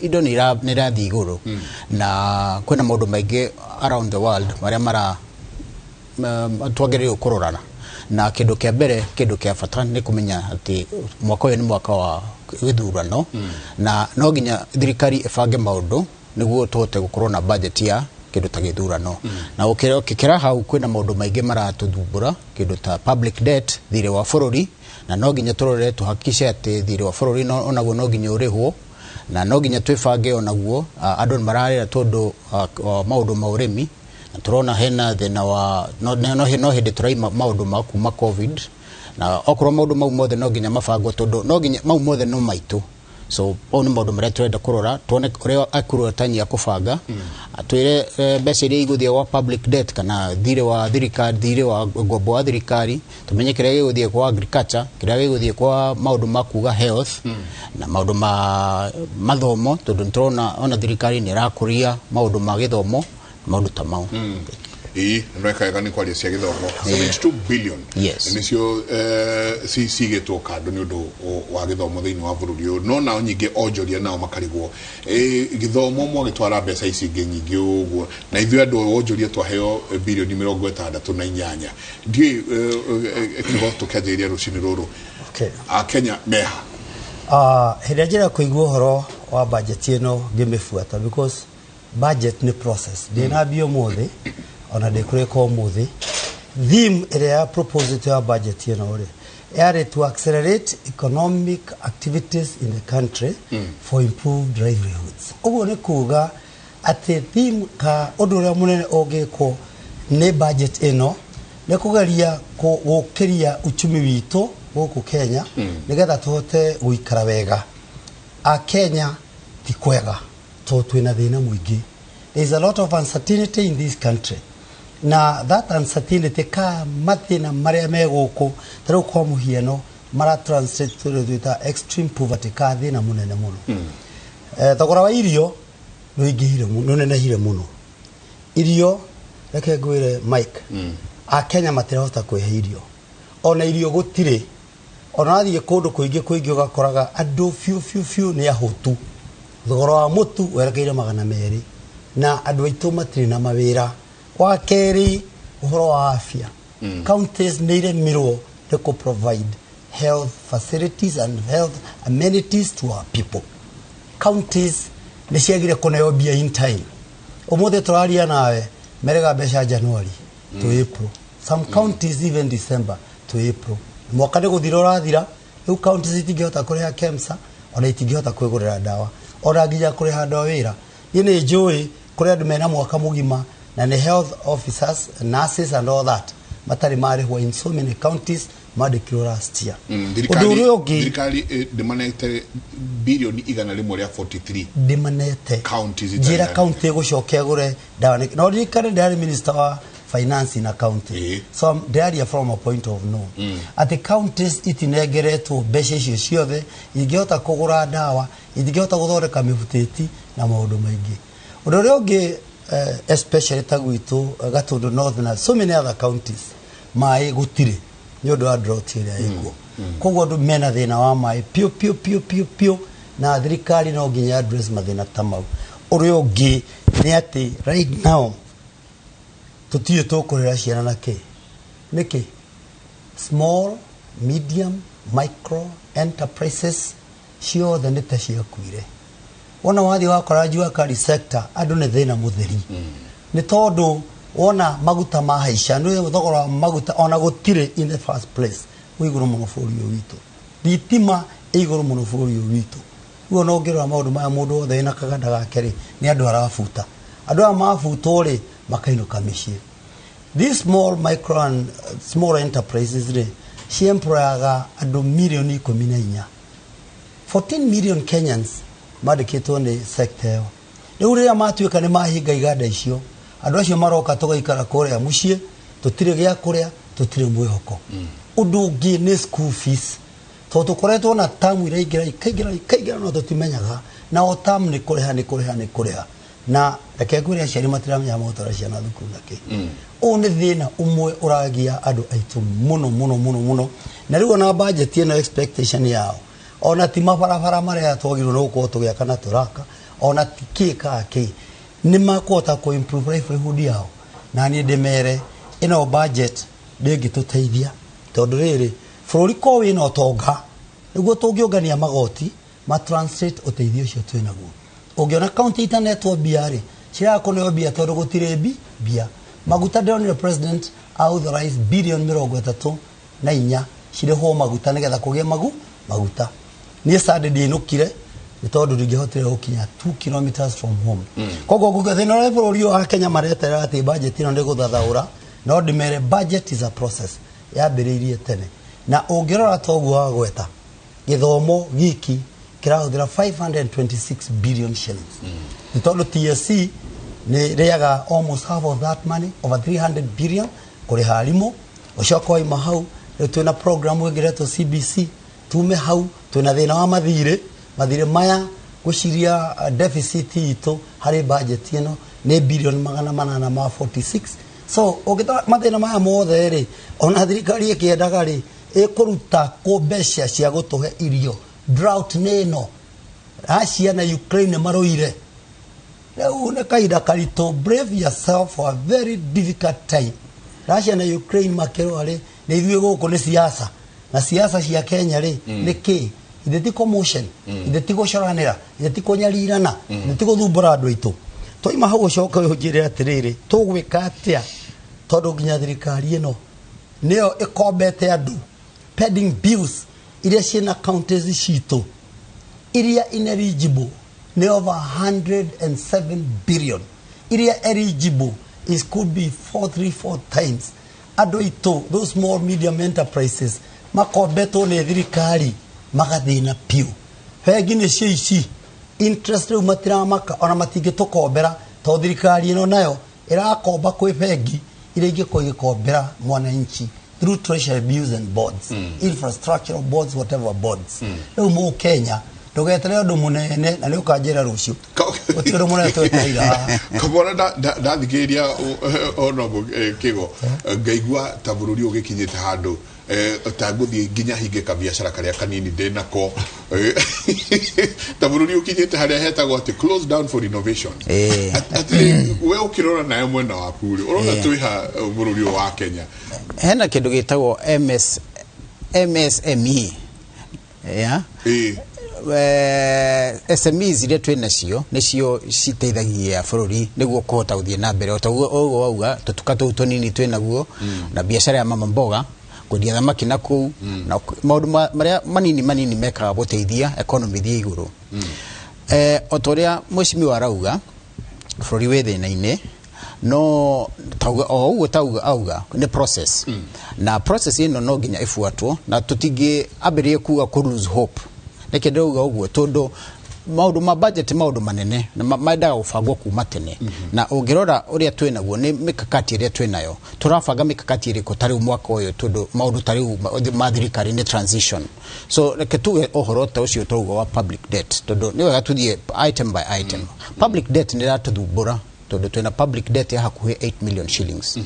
indo nĩ irathiĩ igũrũ, na kwĩna maũndũ maingĩ around the world marĩa mara twagĩrĩirwo kũrorana. Na kĩndũ kĩa mbere, kĩndũ kĩa bata nĩ kũmenya atĩ mwaka ũyũ nĩ mwaka wa gĩthurano, na no nginya thirikari ĩbange maũndũ nĩguo tũhote gũkorwo na budget ya kĩndũ ta gĩthurano. Na ũkĩra hau, kwĩna maũndũ maingĩ maratũthumbũra, kĩndũ ta public debt, thirĩ wa bũrũri, na no nginya tũrore tũhakikice atĩ thirĩ wa bũrũri onaguo no nginya ũrĩhwo, na no nginya twĩbange onaguo. Andũ nĩ mararĩra tondũ wa maũndũ ma ũrĩmi, na tũrona hena thĩna wa no hĩndĩ tũraima maũndũ ma kuma COVID, na okorwo maũndũ mau mothe no nginya mabangwo, tondũ no nginya mau mothe no maitũ. So mau nĩ maũndũ marĩa tũrenda kũrora, tuone ũrĩa Ukur Yatani akũbanga, atwĩre mbeca iria igũthiĩ gwa public debt kana thirĩ wa thirikari, thirĩ wa ngombo wa thirikari, tumenye kĩrĩa gĩgũthiĩ kwa agriculture, kĩrĩa gĩgũthiĩ kwa maũndũ ma kuga health na maũndũ ma mathomo, tondũ nĩ tũrona ona thirikari nĩ ĩrakũria maũndũ ma gĩthomo, maũndũ ta mau. Ĩĩ, nĩweka wega nĩ kwaria cia gĩthomo. 72 billion nĩcio cigĩtwo kando nĩ ũndũ wa gĩthomo thĩinĩ wa bũrũri ũyũ. No nao nyingĩ onjoria nao makarigwo, gĩthomo mwagĩtwara mbeca ici ingĩ nyingĩ ũguo, na ithuĩ andũ onjoria twaheo 68 birioni ndiũĩ kĩgo. Tũkĩanjĩrĩria rũcinĩ rũrũ, Akenya meha? Hĩndĩ ĩrĩa njĩra kũigua ũhoro wa budget ĩno, ngĩmĩbuata, because budget nĩ process, ndĩnambia ũmũthĩ ona ndĩkũrĩka ũmũthĩ. Theme ĩrĩa ya proposed ya budget ĩno rĩ, Yarĩ to accelerate economic activities in the country for improved livelihoods. Ũguo nĩ kuga atĩ theme ka ũndũ ũrĩa mũnene ũngĩkwo nĩ budget ĩno nĩ kũgeria gũkĩria uchumi witũ gũkũ Kenya nĩgetha tũhote gũikara wega. Akenya ti kwega tondũ twĩna thĩna mũingĩ. There is a lot of uncertainty in this country, na that uncertainty ka mathĩna marĩa me gũkũ, ta rĩu kwa mũhiano, mara translate to twĩta extreme poverty ka thĩna mũnene mũno. Thogora wa irio nĩ ũingĩhire mũno, nĩ ũnenehire mũno. Irio, reke ngwĩre Mike, Akenya matirahota kwĩhe irio, ona irio gũtirĩ. Ona wathiĩ kũndũ kũingĩ kũingĩ ũgakoraga andũ biũ biũ biũ nĩ ahũtu. Thogora wa mũtu werekeire 200 na andũ aitũ matirĩ na mawĩra. Wa kerĩ, ũhoro wa afya, counties nĩ iremirwo nĩ kũ provide health facilities and health amenities to our people. Counties nĩ ciagire kũneo mbia in time. Ũmũthĩ tũraria nawe merega mbeca January to April, some counties even December to April. Mwaka nĩ gũthira ũrathira. Rĩu counties itingĩhota kũrĩha KEMSA, ona itingĩhota kwĩgũrĩra ndawa, ona nginya kũrĩha andũ a wĩra. Niĩ nĩ njũĩ kũrĩ andũ mena mwaka mũgima na nĩ health officers, nurses and all that, matarĩ marĩhwo in so many counties mandĩkirwo last year. Ũndũ ũrĩa ũngĩ, Thirikari ndĩmanete birioni 143. Ndĩmanete. Counties njĩra itarĩ. County ĩgũcoka ĩgũre ndawa no ririkane ndĩrarĩ minister wa finance na county, so ndĩraria from a point of no atĩ counties itinengeretwo mbeca icio ciothe ingĩhota kũgũra ndawa, itingĩhota gũthondeka mĩbutĩti na maũndũ maingĩ. Ũndũ ũrĩa ũngĩ, especially ta gwitũ Gatundu North na so many other counties, maĩ gũtirĩ nĩ ũndũ wa drought ĩrĩa ĩkuo. Koguo andũ mena thĩna wa maĩ piũ piũ piũ piũ piũ, na thirikari no nginya address mathĩna ta mau. Ũrĩa ũngĩ nĩ atĩ right now tũtiũĩ tũkũrera ciana na kĩ nĩkĩ. Small, medium, micro enterprises ciothe nĩ ta ciakuire. Wona wathiĩ wakora jua kali sector, andũ nĩ thĩna mũtheri, nĩ tondũ wona maguta mahaica, nĩ thogora wa maguta ona gũtirĩ in the first place wĩ igũrũ mũno bũrũri ũyũ witũ, thitima ĩ igũrũ mũno bũrũri ũyũ witũ. Rĩu ona ũngĩrora maũndũ maya, mũndũ wothe wĩna kaganda gake rĩ, nĩ andũ arabuta. Andũ aya mabutwo rĩ, makainũka mĩciĩ. These small, micro and small enterprises rĩ, ciemployaga andũ milioni 14. 14 million Kenyans mandĩkĩtwo nĩ sector ĩyo. Rĩu rĩrĩa matuĩka nĩ mahinga iganda icio, andũ acio maroka tũgaikara kũrĩa mũciĩ, tũtirĩ gĩa kũrĩa, tũtirĩ mwĩhoko. Ũndũ ũngĩ nĩ school fees, tondũ tũkoretwo na tamu iraingĩra ikaingĩra ikaingĩra, no tũtimenyaga na o tamu nĩ kũrĩha, nĩ kũrĩha, nĩ kũrĩha. Na reke ngwĩre, aciari matiramenya magũtwara ciana thukuru na kĩ. Ũyũ nĩ thĩna ũmwe ũragia andũ aitũ mũno mũno mũno mũno. Na rĩu ona budget ĩno, expectation yao ona ti mabarabara marĩa twagĩrĩirwo nĩ gũkorwo tũgĩaka na tũraka, ona ti kĩ kaa kĩ nĩ makũhota kũ improve livelihood yao. Na niĩ ndĩmere ĩno budget ndĩngĩtũteithia, tondũ rĩrĩ bũrũri ko wĩna ũtonga nĩguo tũngĩũngania magoti ma translate ũteithio ũcio twĩnaguo. Ũngĩona county itanetwo mbia rĩ, ciraga kũneo mbia tondũ gũtirĩ mbia. Maguta, ndĩronire president authorize bilioni 34 cirĩhwo maguta nĩgetha kũgĩe maguta. Niĩ Sunday ndiinũkire nĩ tondũ ndingĩhotire gũkinya 2 kilometers from home. Koguo nguga thĩna ũrĩa bũrũri ũyũ wa Kenya mareterera atĩ budget ĩno nĩ gũthathaũra, no ndĩmere budget is a process yambĩrĩirie tene. Na ũngĩrora toguo wagweta, gĩthomo giki kĩrahũthĩra 526 billion shillings, nĩ tondũ TSC nĩ rĩaga almost half of that money, over 300 billion kũrĩha arimũ. Ũcoka waima hau, rĩu twĩna program ĩngĩ ĩretwo CBC. Tume hau, twĩna thĩna wa mathirĩ. Mathirĩ maya ngwĩciria deficit itũ harĩ budget ĩno nĩ bilioni 846. So ũngĩtara mathĩna maya mothe rĩ, ona thirikari ĩkĩendaga rĩ, ĩkũruta kũ mbeca cia gũtũhe irio? Drought nĩ ĩno, Russia na Ukraine marũire. Rĩu nĩ kahinda karitũ. Brave yourself for a very difficult time. Russia na Ukraine makĩrũa rĩ, nĩ ithuĩ gũkũ nĩ siasa, na siasa cia Kenya rĩ, nĩ kĩ? Ithe ti commotion, ithe ti gũcoranĩra, ithe ti kũnyarirana, ithe ti gũthumbũra andũ aitũ. Twaima hau, ũcoke ũnjĩre atĩrĩrĩ, tũgwĩka atĩa? Tondũ nginya thirikari ĩno nĩyo ĩkombete andũ. Pending bills iria ciĩna counties citũ iria ineligible nĩ over 107 billion. Iria eligible is could be 4 3 4 times. Andũ aitũ, those small medium enterprises, makombetwo nĩ thirikari magathĩna piũ. Bengi nĩcio ici interest rĩu matiramaka ona matingĩtũkombera, tondũ thirikari ĩno nayo ĩrakomba kwĩ bengi iria ingĩkorwo igĩkombera mwananchi through treasury bills and bonds, infrastructural bonds, whatever bonds. Rĩu mũkenya, ndũgeterere ũndũ mũnene na nĩ ũkanjĩra rũciũ. Gũtirĩ ũndũ mũnene twetereire haha. Kamwana, ndathikĩrĩria honorable Kigo, ngaigua ta bũrũri ũgĩkinyĩte handũ ta ngũthiĩ nginya hinge kabiacara karĩa kanini ndĩ nako. Ta bũrũri ũkinyĩte harĩa hetagwo atĩ close down for innovation. Atĩ we ũkĩrora nayo mwena waku rĩ, ũrona twĩha bũrũri ũyũ wa Kenya? Hena kĩndũ gĩtagwo MSME, yeah? SMEs iria twĩ nacio nĩcio citeithagia bũrũri nĩguo kũhota gũthiĩ na mbere, o ta ũguo wauga, tũtuka tũu tũnini twĩ naguo na biacara ya mama mboga, kwendia thamaki na kũu na maũndũ marĩa manini manini mekaga gũteithia economy thiĩ igũrũ. O ta ũrĩa mheshimiwa arauga, bũrũri wĩ thĩna-inĩ, no tauga o ũguo tauga auga nĩ process, na process ĩno no nginya ĩbuatwo na tũtingĩ ambĩrĩrie kuga kũ lose hope. Nĩkĩ ndĩrauga ũguo? Tondũ maũndũ ma budget, maũndũ manene na mendaga gũbangwo kuma tene, na ũngĩrora ũrĩa twĩ naguo nĩ mĩkakati ĩrĩa twĩ nayo, tũrabanga mĩkakati ĩrĩkũ ta rĩu mwaka ũyũ, tondũ maũndũ ta rĩu ma thirikari nĩ transition. So reke tuge ũhoro ta ũcio tũrauga wa public debt, tondũ nĩ wega tũthiĩ item by item. Public debt nĩ ĩratũthumbũra tondũ twĩna public debt ya hakuhĩ 8 million shillings,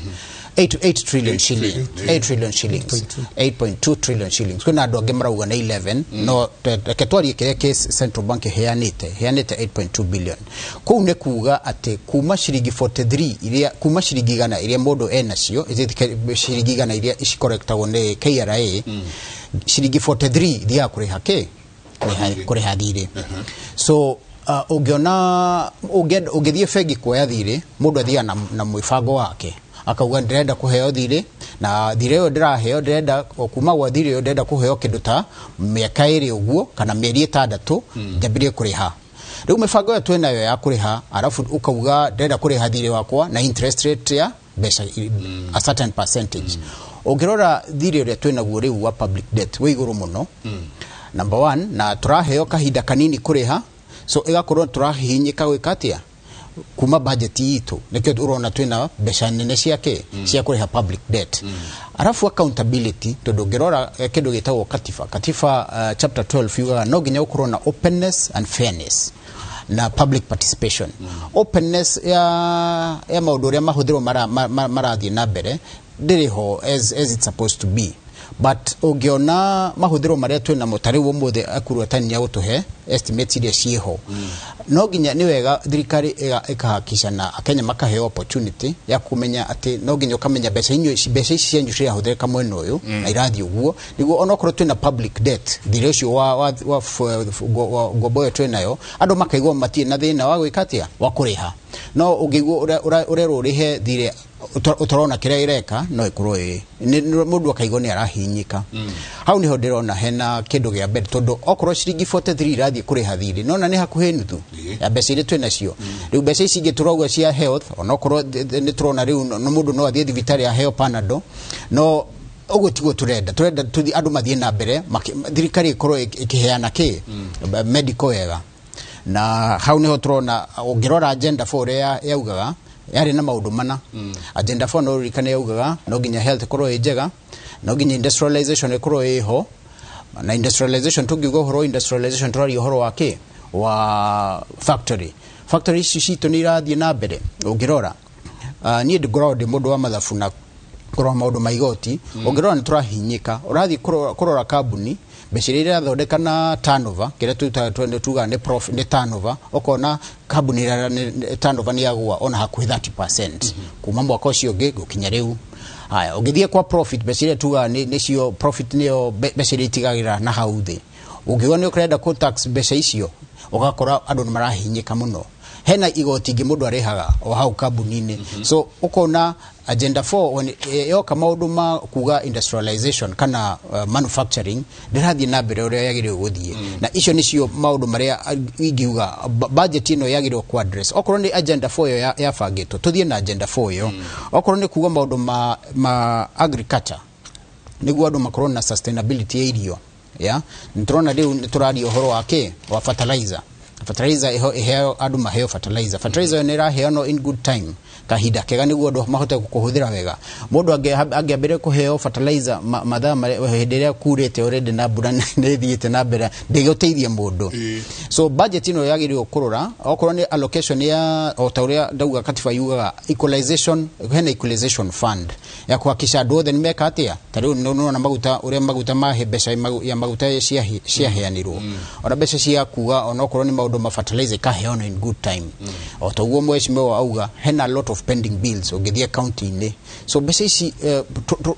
8 trillion 8 shillings, trillion. 8 trillion shillings, 8.2 trillion shillings. Kwĩna andũ angĩ marauga nĩ 11, no reke twarie kĩrĩa kĩ central bank ĩheanĩte 8.2 billion. Kũu nĩ kuga atĩ kuma ciringi 43 iria, kuma ciringi 100 iria mũndũ enacio, ciringi 100 iria cikorektagwo nĩ KRA, ciringi 43 ithiaga kũrĩha kĩ? Kũrĩha thirĩ. So ũngĩona ũngĩthiĩ bengi kuoya thirĩ, mũndũ athiaga na mwĩbango wake, akauga ndĩrenda kũheo thirĩ, na thirĩ ũyũ ndĩraheo, ndĩrenda o kuma gwa thirĩ ũyũ ndĩrenda kũheo kĩndũ ta mĩaka 2 ũguo kana mĩeri 6 njambĩrĩrie kũrĩha. Rĩu mĩbango ĩyo twĩnayo ya kũrĩha, arabu ũkauga ndĩrenda kũrĩha thirĩ wakwa na interest rate ya mbeca a certain percentage. Ũngĩrora thirĩ ũrĩa twĩnaguo rĩu wa public debt wĩ igũrũ mũno, number one, na tũraheo kahinda kanini kũrĩha, so ĩgakorwo tũrahihinyĩka gwĩka atĩa kuma budget itũ. Nĩkĩo ũrona twĩna mbeca nene ciake cia kũrĩha public debt. Arabu accountability, tondũ ũngĩrora kĩndũ gĩtagwo katiba chapter 12 yugaga no nginya ũkorwo na openness and fairness na public participation. Openness ya maũndũ ũrĩa mahũthĩrwo marathiĩ na mbere ndĩrĩ ho as it's supposed to be, but ũngĩona mahũthĩro marĩa twĩ namo ta rĩu ũmũthĩ Ekuru nĩ agũtũhe estimates iria ciĩho. No nginya nĩ wega thirikari ĩkahakisha na akenya makaheo opportunity ya kũmenya atĩ no nginya ũkamenya mbeca inyuĩ, mbeca ici cianyu cirahũthĩrĩka mwena ũyũ na irathiĩ ũguo, nĩguo onokorwo twĩna public debt, thirĩ ũcio wa ngombo ĩyo twĩ nayo, andũ makaigua matirĩ na thĩna wa gwĩka atĩa, wa kũrĩha. No ũngĩigua ũrerwo ũrĩhe thirĩ ũtarona kĩrĩa ĩreka, no ĩkorwo ĩ mũndũ akaigua nĩ arahinyĩka. Hau nĩho ndĩrona hena kĩndũ gĩa mbere, tondũ okorwo ciringi 43 irathiĩ kũrĩha thirĩ, nona nĩ hakuhĩ nuthu ya mbeca iria twĩ nacio. Rĩu mbeca ici ingĩ tũrauga cia health, onokorwo nĩ tũrona rĩu no mũndũ no athiĩ thibitarĩ aheo Panadol, no ũguo tiguo tũrenda. Tũthiĩ andũ mathiĩ na mbere, thirikari ĩkorwo ĩkĩheana kĩ medical wega. Na hau niho tũrona ũngĩrora agenda 4 ĩrĩa yaugaga yarĩ na maũndũ mana. Agenda 4, no ũririkane, yaugaga no nginya health ĩkorwo ĩ njega, no nginya industrialization ĩkorwo ĩ ho. Na industrialization, tũngiuga ũhoro wa industrialization, tũraria ũhoro wa kĩ? Wa factory. Ici citũ nĩ irathiĩ na mbere? Ũngĩrora, niĩ ngoragwo ndĩ mũndũ wa mathabu na kũrora maũndũ ma igoti. Ũngĩrora nĩ tũrahinyĩka, ũrathiĩ kũrora kambuni, mbeca iria irathondeka na turnover, kĩrĩa tugaga nĩ profit, nĩ turnover, ũkona kambuni ĩrĩa turnover nĩ yagũa ona hakuhĩ 30% kuma mwaka ũcio ũngĩ gũkinya rĩu. Haya, ũngĩthiĩ kwa profit, mbeca iria tugaga nĩcio profit, nĩyo mbeca iria itigagĩra na hau thĩ, ũngĩuga nĩ ũrenda kũ tax mbeca icio, ũgakora andũ nĩ marahinyĩka mũno. Hena igoti ingĩ mũndũ arĩhaga o hau kambuni-inĩ. So ũkona agenda 4 when yoka maũndũ ma kuga industrialization kana manufacturing ndĩrathiĩ na mbere ũrĩa yagĩrĩirwo gũthiĩ. Na icio nĩcio maũndũ marĩa ingiuga budget ĩno yagĩrĩirwo ku address. Okorwo nĩ agenda 4 ĩyo yabangĩtwo, tũthiĩ na agenda 4 ĩyo. Okorwo nĩ kuga maũndũ ma agriculture nĩguo andũ makorwo na sustainability ya irio, ya nĩtũrona rĩu nĩtũraria ũhoro wa kĩ wa fertilizer. Fertilizer iho iheo andũ maheo fertilizer. Fertilizer ĩyo nĩ ĩraheanwo in good time, kahinda kega nĩguo andũ mahote kũhũthĩra wega. Mũndũ angĩambĩrĩria kũheo fertilizer mathaa marĩa hĩndĩ ĩrĩa kurĩte already na mbura nĩ ĩthiĩte na mbere, ndĩgũteithia mũndũ. So budget ĩno yagĩrĩirwo kũrora okorwo nĩ allocation ya o ta ũrĩa ndauga katiba yugaga equalization, hena equalization fund ya kuhakikisha andũ othe nĩ meka atĩa. Ta rĩu nĩũrona maguta ũrĩa maguta mahe mbeca ya maguta ciaheanirwo, ona mbeca cia kuga onokorwo nĩ maũndũ ma fertilizer ikaheanwo in good time. O ta ũguo mheshimiwa auga hena a lot of pending bills ũngĩthiĩ county-inĩ. So mbeca ici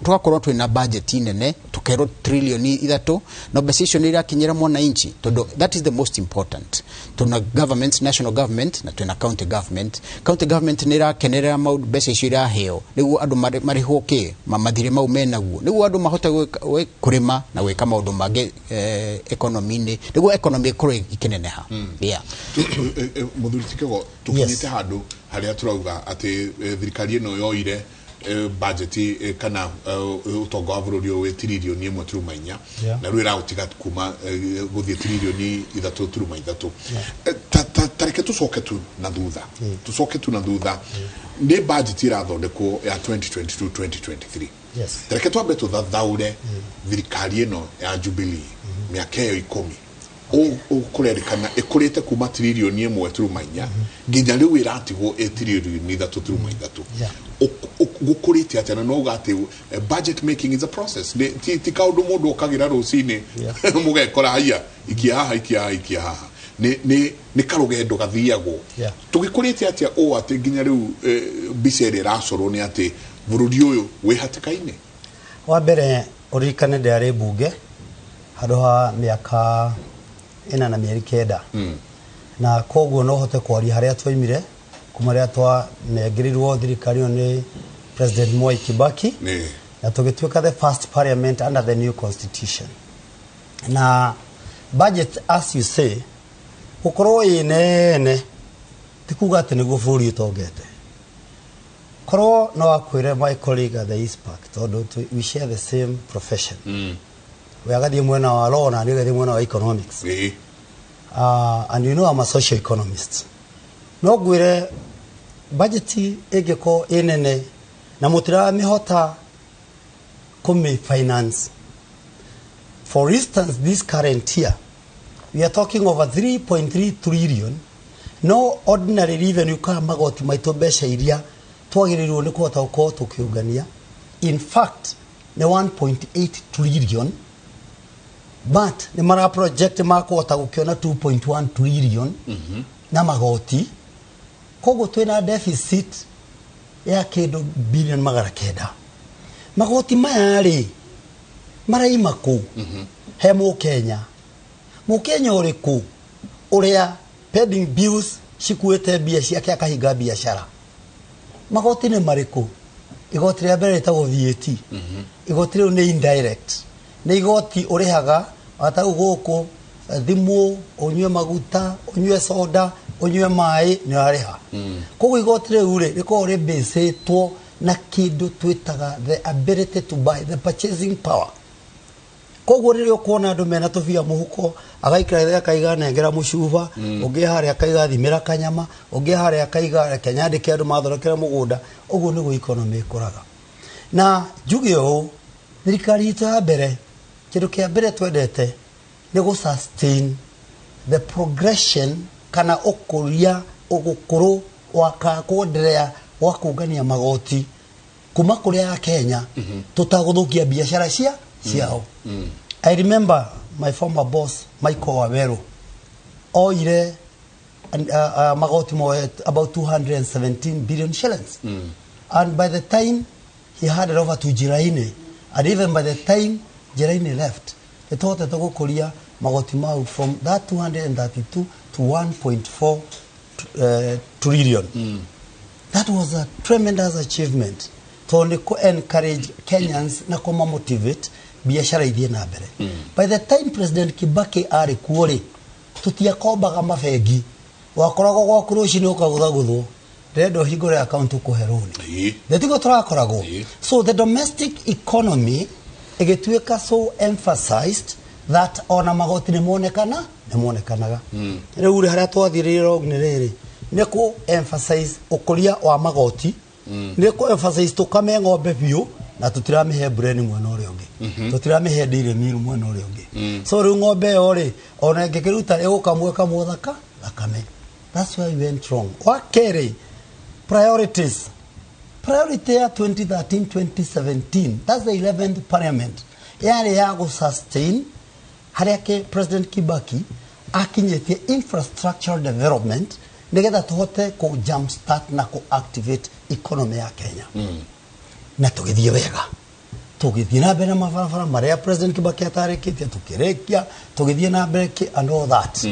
tũgakorwo twĩna budget nene, tũkerwo trilioni 3, no mbeca icio nĩ irakinyĩra mwananchi, tondũ that is the most important. Tuna government, national government na twĩna county government. County government nĩ irakenerera maũndũ mbeca icio iraheo nĩguo andũ marĩhwo kĩ mathirĩ mau menaguo, nĩguo andũ mahote kũrĩma na gwĩka maũndũ mangĩ economy-inĩ, nĩguo economy ĩkorwo ĩkĩneneha. Yeah. Mũthuri ti Kĩgo, tũkinyĩte handũ harĩa tũrauga atĩ thirikari ĩno yoire budget kana ũtonga wa bũrũri ũyũ wĩ trilioni 1.4, na rĩu ĩraũtiga kuma gũthiĩ trilioni 3.3. Ta reke tũcoke tu na thutha, tũcoke tu na thutha. Nĩ budget ĩrathondekwo ya 2022 2023. Ta reke twambe tũthathaũre thirikari ĩno ya Jubilee mĩaka ĩyo 10 ũkũrerĩkana ĩkũrĩte kuma trilioni 1.4 nginya rĩu ĩratigwo ĩ trilioni 3.3. Gũkũrĩte atĩa? Na no uga atĩ budget making is a process. Ti kaũndũ mũndũ okagĩra rũcinĩ mũgekora haiya ikia haha ikia haha ikia haha. Nĩ karũgendo gathiagwo. Tũgĩkũrĩte atĩa ũũ atĩ nginya rĩu mbica ĩrĩa ĩracorwo nĩ atĩ bũrũri ũyũ wĩ hatĩka-inĩ? Wa mbere ũririkane ndĩarĩ mbunge handũ ha mĩaka 4 na mĩeri 9, na koguo no hote kwaria harĩa twaimire kuma rĩrĩa twanengerirwo thirikari ĩyo nĩ President Mwai Kibaki, na tũgĩtuĩka the first parliament under the new constitution. Na budget, as you say, gũkorwo ĩ nene ti kuga atĩ nĩguo bũrũri ũtongete. Korwo no akwĩre my colleague at the East Park, tondũ we share the same profession, we agathiĩ mwena wa law na niĩ ngathiĩ mwena wa economics. And you know I'm a social economist. No ngwĩre budget ĩngĩkorwo ĩ nene na mũtiramĩhota kũmĩ finance. For instance, this current year we are talking over 3.3 trillion. No ordinary revenue kana magoti maitũ, mbeca iria twagĩrĩirwo nĩ kũhota gũkorwo tũkĩũngania, in fact nĩ 1.8 trillion, but nĩ mara project makũhota gũkĩona 2.1 trillion na magoti. Koguo twĩna deficit ya kĩndũ bilion 900. Magoti maya rĩ maraima kũ? He mũkenya, mũkenya ũrĩkũ ũrĩa pending bills cikuĩte mbia ciake akahinga biacara? Magoti nĩ marĩkũ? Igoti rĩa mbere rĩtagwo VAT. Igoti rĩu nĩ indirect, nĩ igoti ũrĩhaga watau gũkũ thimũ, ũnyue maguta, ũnyue soda, ũnyue maĩ, nĩ ũrarĩha. Koguo igoti rĩu rĩ rĩkoragwo rĩbĩcĩtwo na kĩndũ twĩtaga the ability to buy, the purchasing power. Koguo rĩrĩa ũkuona andũ mena tũbia mũhuko, agaikara thĩ akaiga nengera mũcuba, ũngĩ harĩa akaiga thimĩra kanyama, ũngĩ harĩa akaiga reke nyandĩke andũ mathondekere mũgũnda, ũguo nĩguo economy ĩkũraga. Na njuge ũũ, thirikari itũ ya mbere, kĩndũ kĩa mbere twendete nĩ gũ sustain the progression kana ũkũria ũgũkũrũ wa kuendelea wa kũngania magoti kuma kũrĩa ya Kenya, tũtagũthũkia biacara ciao. I remember my former boss Michael Waweru oire magoti moe about 217 billion shillings, and by the time he handed over to Njiraini, and even by the time Njiraini left, nĩtũhotete gũkũria magoti mau from that 232 to 1.4 trillion. That was a tremendous achievement. Tondũ nĩ kũ encourage Kenyans na kũma motivate biacara ithiĩ na mbere. By the time President Kibaki arĩ kuo rĩ, tũtiakombaga mabengi. Wakoragwo gwaku rũcinĩ ũkagũthagũthwo, ndĩrenda ũhingũre account ũkũhe rũni. Nĩtiguo tũrakoragwo. So the domestic economy ĩgĩtuĩka so emphasized that ona magoti nĩ monekana, nĩ monekanaga. Rĩu rĩ, harĩa twathirĩire wrong nĩ rĩrĩ, nĩ kũ emphasize ũkũria wa magoti, nĩ kũ emphasize tũkame ng'ombe biũ na tũtiramĩhe breni mwena ũrĩa ũngĩ, tũtiramĩhe dairy meal mwena ũrĩa ũngĩ. So rĩu ng'ombe ĩyo rĩ, ona ĩngĩkĩruta ĩgũkamwo ĩkamwo thakame. That's where we went wrong. Wa kerĩ, priorities. Priority ya 2013 2017, that's the 11th parliament, yarĩ ya gũ sustain harĩa President Kibaki akinyĩtie infrastructural development nĩgetha tũhote kũ jump start na kũ activate economy ya Kenya. Na tũgĩthiĩ wega, tũgĩthiĩ na mbere na mabarabara marĩa President Kibaki atarĩkĩtie, tũkĩrĩkia, tũgĩthiĩ na mbere and all that.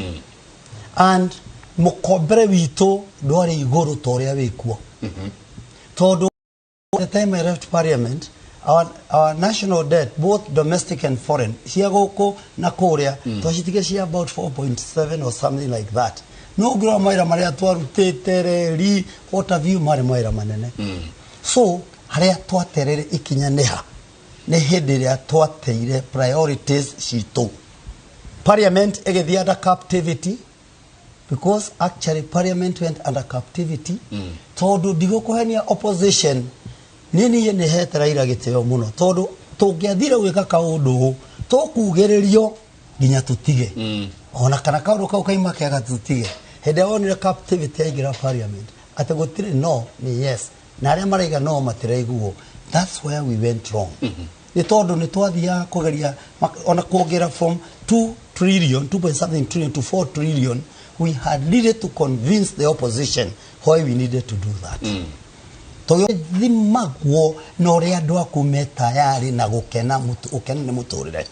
And mũkombere witũ ndwarĩ igũrũ ta ũrĩa wĩkuo, tondũ the time I left parliament, our national debt, both domestic and foreign, cia gũkũ na kũrĩa, twacitigia cia about 4.7 or something like that. No ũngĩrora mawĩra marĩa twarutĩte, reri, what have you, marĩ mawĩra manene. So harĩa twaterere ikinya nĩ ha? Nĩ hĩndĩ ĩrĩa twateire priorities citũ. Parliament ĩgĩthiĩ under captivity, because actually parliament went under captivity, tondũ ndigũkũhenia, opposition, niĩ nĩ hete Raila gĩtĩo mũno, tondũ tũngĩathire gwĩka kaũndũ tũkugĩrĩrio nginya tũtige, ona kana kaũndũ kau kaima kega tũtige. Hĩndĩ ĩrĩa wonire captivity yaingĩra parliament, atĩ gũtirĩ no nĩ yes, na arĩa maraiga no matiraiguo, that's where we went wrong. Nĩ tondũ nĩ twathiaga kũgeria ona kuongerera from 2 trillion, 2 point something trillion to 4 trillion, we had needed to convince the opposition why we needed to do that. Tũgĩthimagwo na ũrĩa andũ aku me tayarĩ na gũkena gũkena nĩ mũtũrĩre,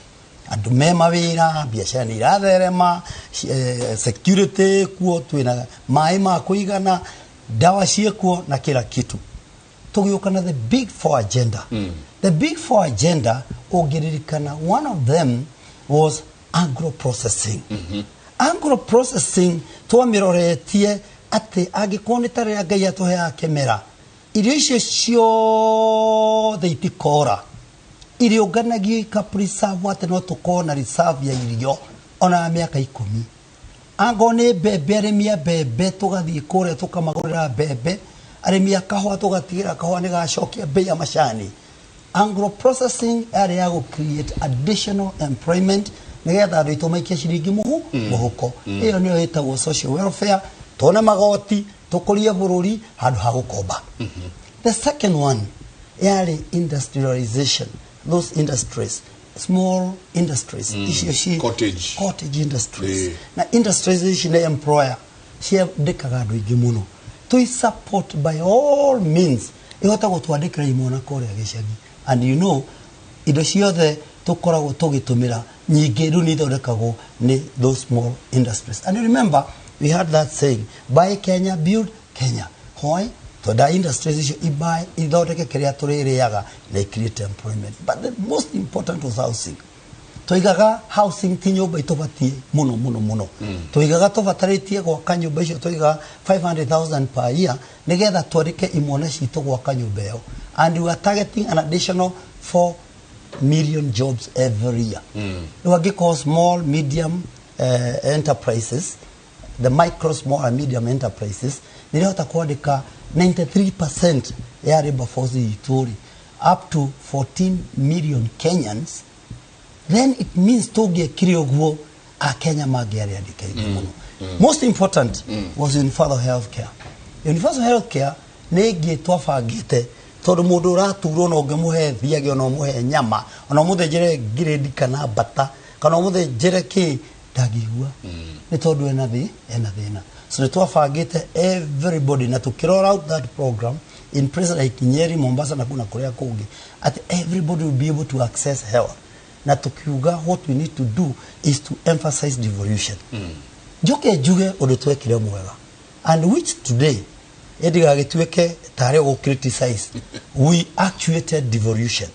andũ me mawĩra, biacara nĩ iratherema, security kuo, twĩna maĩ ma kũigana, ndawa ciĩkuo na kila kitu. Tũgĩũka na the big four agenda. The big four agenda, ũngĩririkana, one of them was agro processing. Agro processing twamĩroretie atĩ angĩkorwo nĩ ta rĩrĩa Ngai atũheaga kĩmera, irio icio ciothe itikora, iriũnganagio ika preserve, atĩ no tũkorwo na reserve ya irio ona ya mĩaka 10. Angorwo nĩ mbembe, arĩmi a mbembe tũgathiĩ kũrĩa tũkamagũrĩra mbembe, arĩmi a kahũa tũgatigĩra kahũa nĩ gacokia bei ya macani. Agro processing yarĩ ya gũ create additional employment nĩgetha andũ aitũ maikie ciringi mũhuko. Ĩyo nĩyo ĩtagwo social welfare, tuone magoti, tũkũrie bũrũri handũ ha gũkomba. The second one yarĩ industrialization, those industries, small industries icio Cottage. Cottage industries. Na industries ici nĩ employer, ciandĩkaga andũ aingĩ mũno. Tũi support by all means ĩhote gũtwandĩkĩra imwana kũrĩa gĩcagi. And you know, indo ciothe tũkoragwo tũgĩtũmĩra nyingĩ rĩu nĩ ithondekagwo nĩ those small industries. And you remember we had that saying, "Buy Kenya, build Kenya." Why? Twenda industries icio ibuy, ithondeke kĩrĩa tũrĩrĩaga na create employment. But the most important was housing. Tũigaga housing ti nyũmba itũbatiĩ mũno mũno mũno. Tũigaga tũbatarĩtie gwaka nyũmba icio, tũigaga 500,000 per year nĩgetha twandĩke imwana citũ gwaka nyũmba ĩyo, and we are targeting an additional 4 million jobs every year. Rĩu angĩkorwo small medium enterprises, the micro, small and medium enterprises nĩrĩhota kwandĩka 93% ya labor force itũ rĩ, up to 14 million Kenyans, then it means tũngĩekire ũguo, akenya mangĩarĩ andĩke aingĩ mũno. Most important was universal health care. Universal health care nĩ ĩngĩ twabangĩte, tondũ mũndũ ũraturwo no ũngĩmũhe thiagĩ, ona ũmũhe nyama, ona ũmũthĩnjĩre ngirĩndi kana mbata kana ũmũthĩnjĩre kĩ, ndangĩigua, nĩ tondũ ena thĩna. So nĩ twabangĩte everybody na tũkĩ out that program in places like Nyeri, Mombasa na kuna kũrĩa kũngĩ, atĩ everybody will be able to access health. Na tukiuga what we need to do is to emphasize devolution. Njoke njuge ũndũ twekire mwega. And which today ĩndigagĩtuĩke tarĩ gũ criticize, we actuated devolution.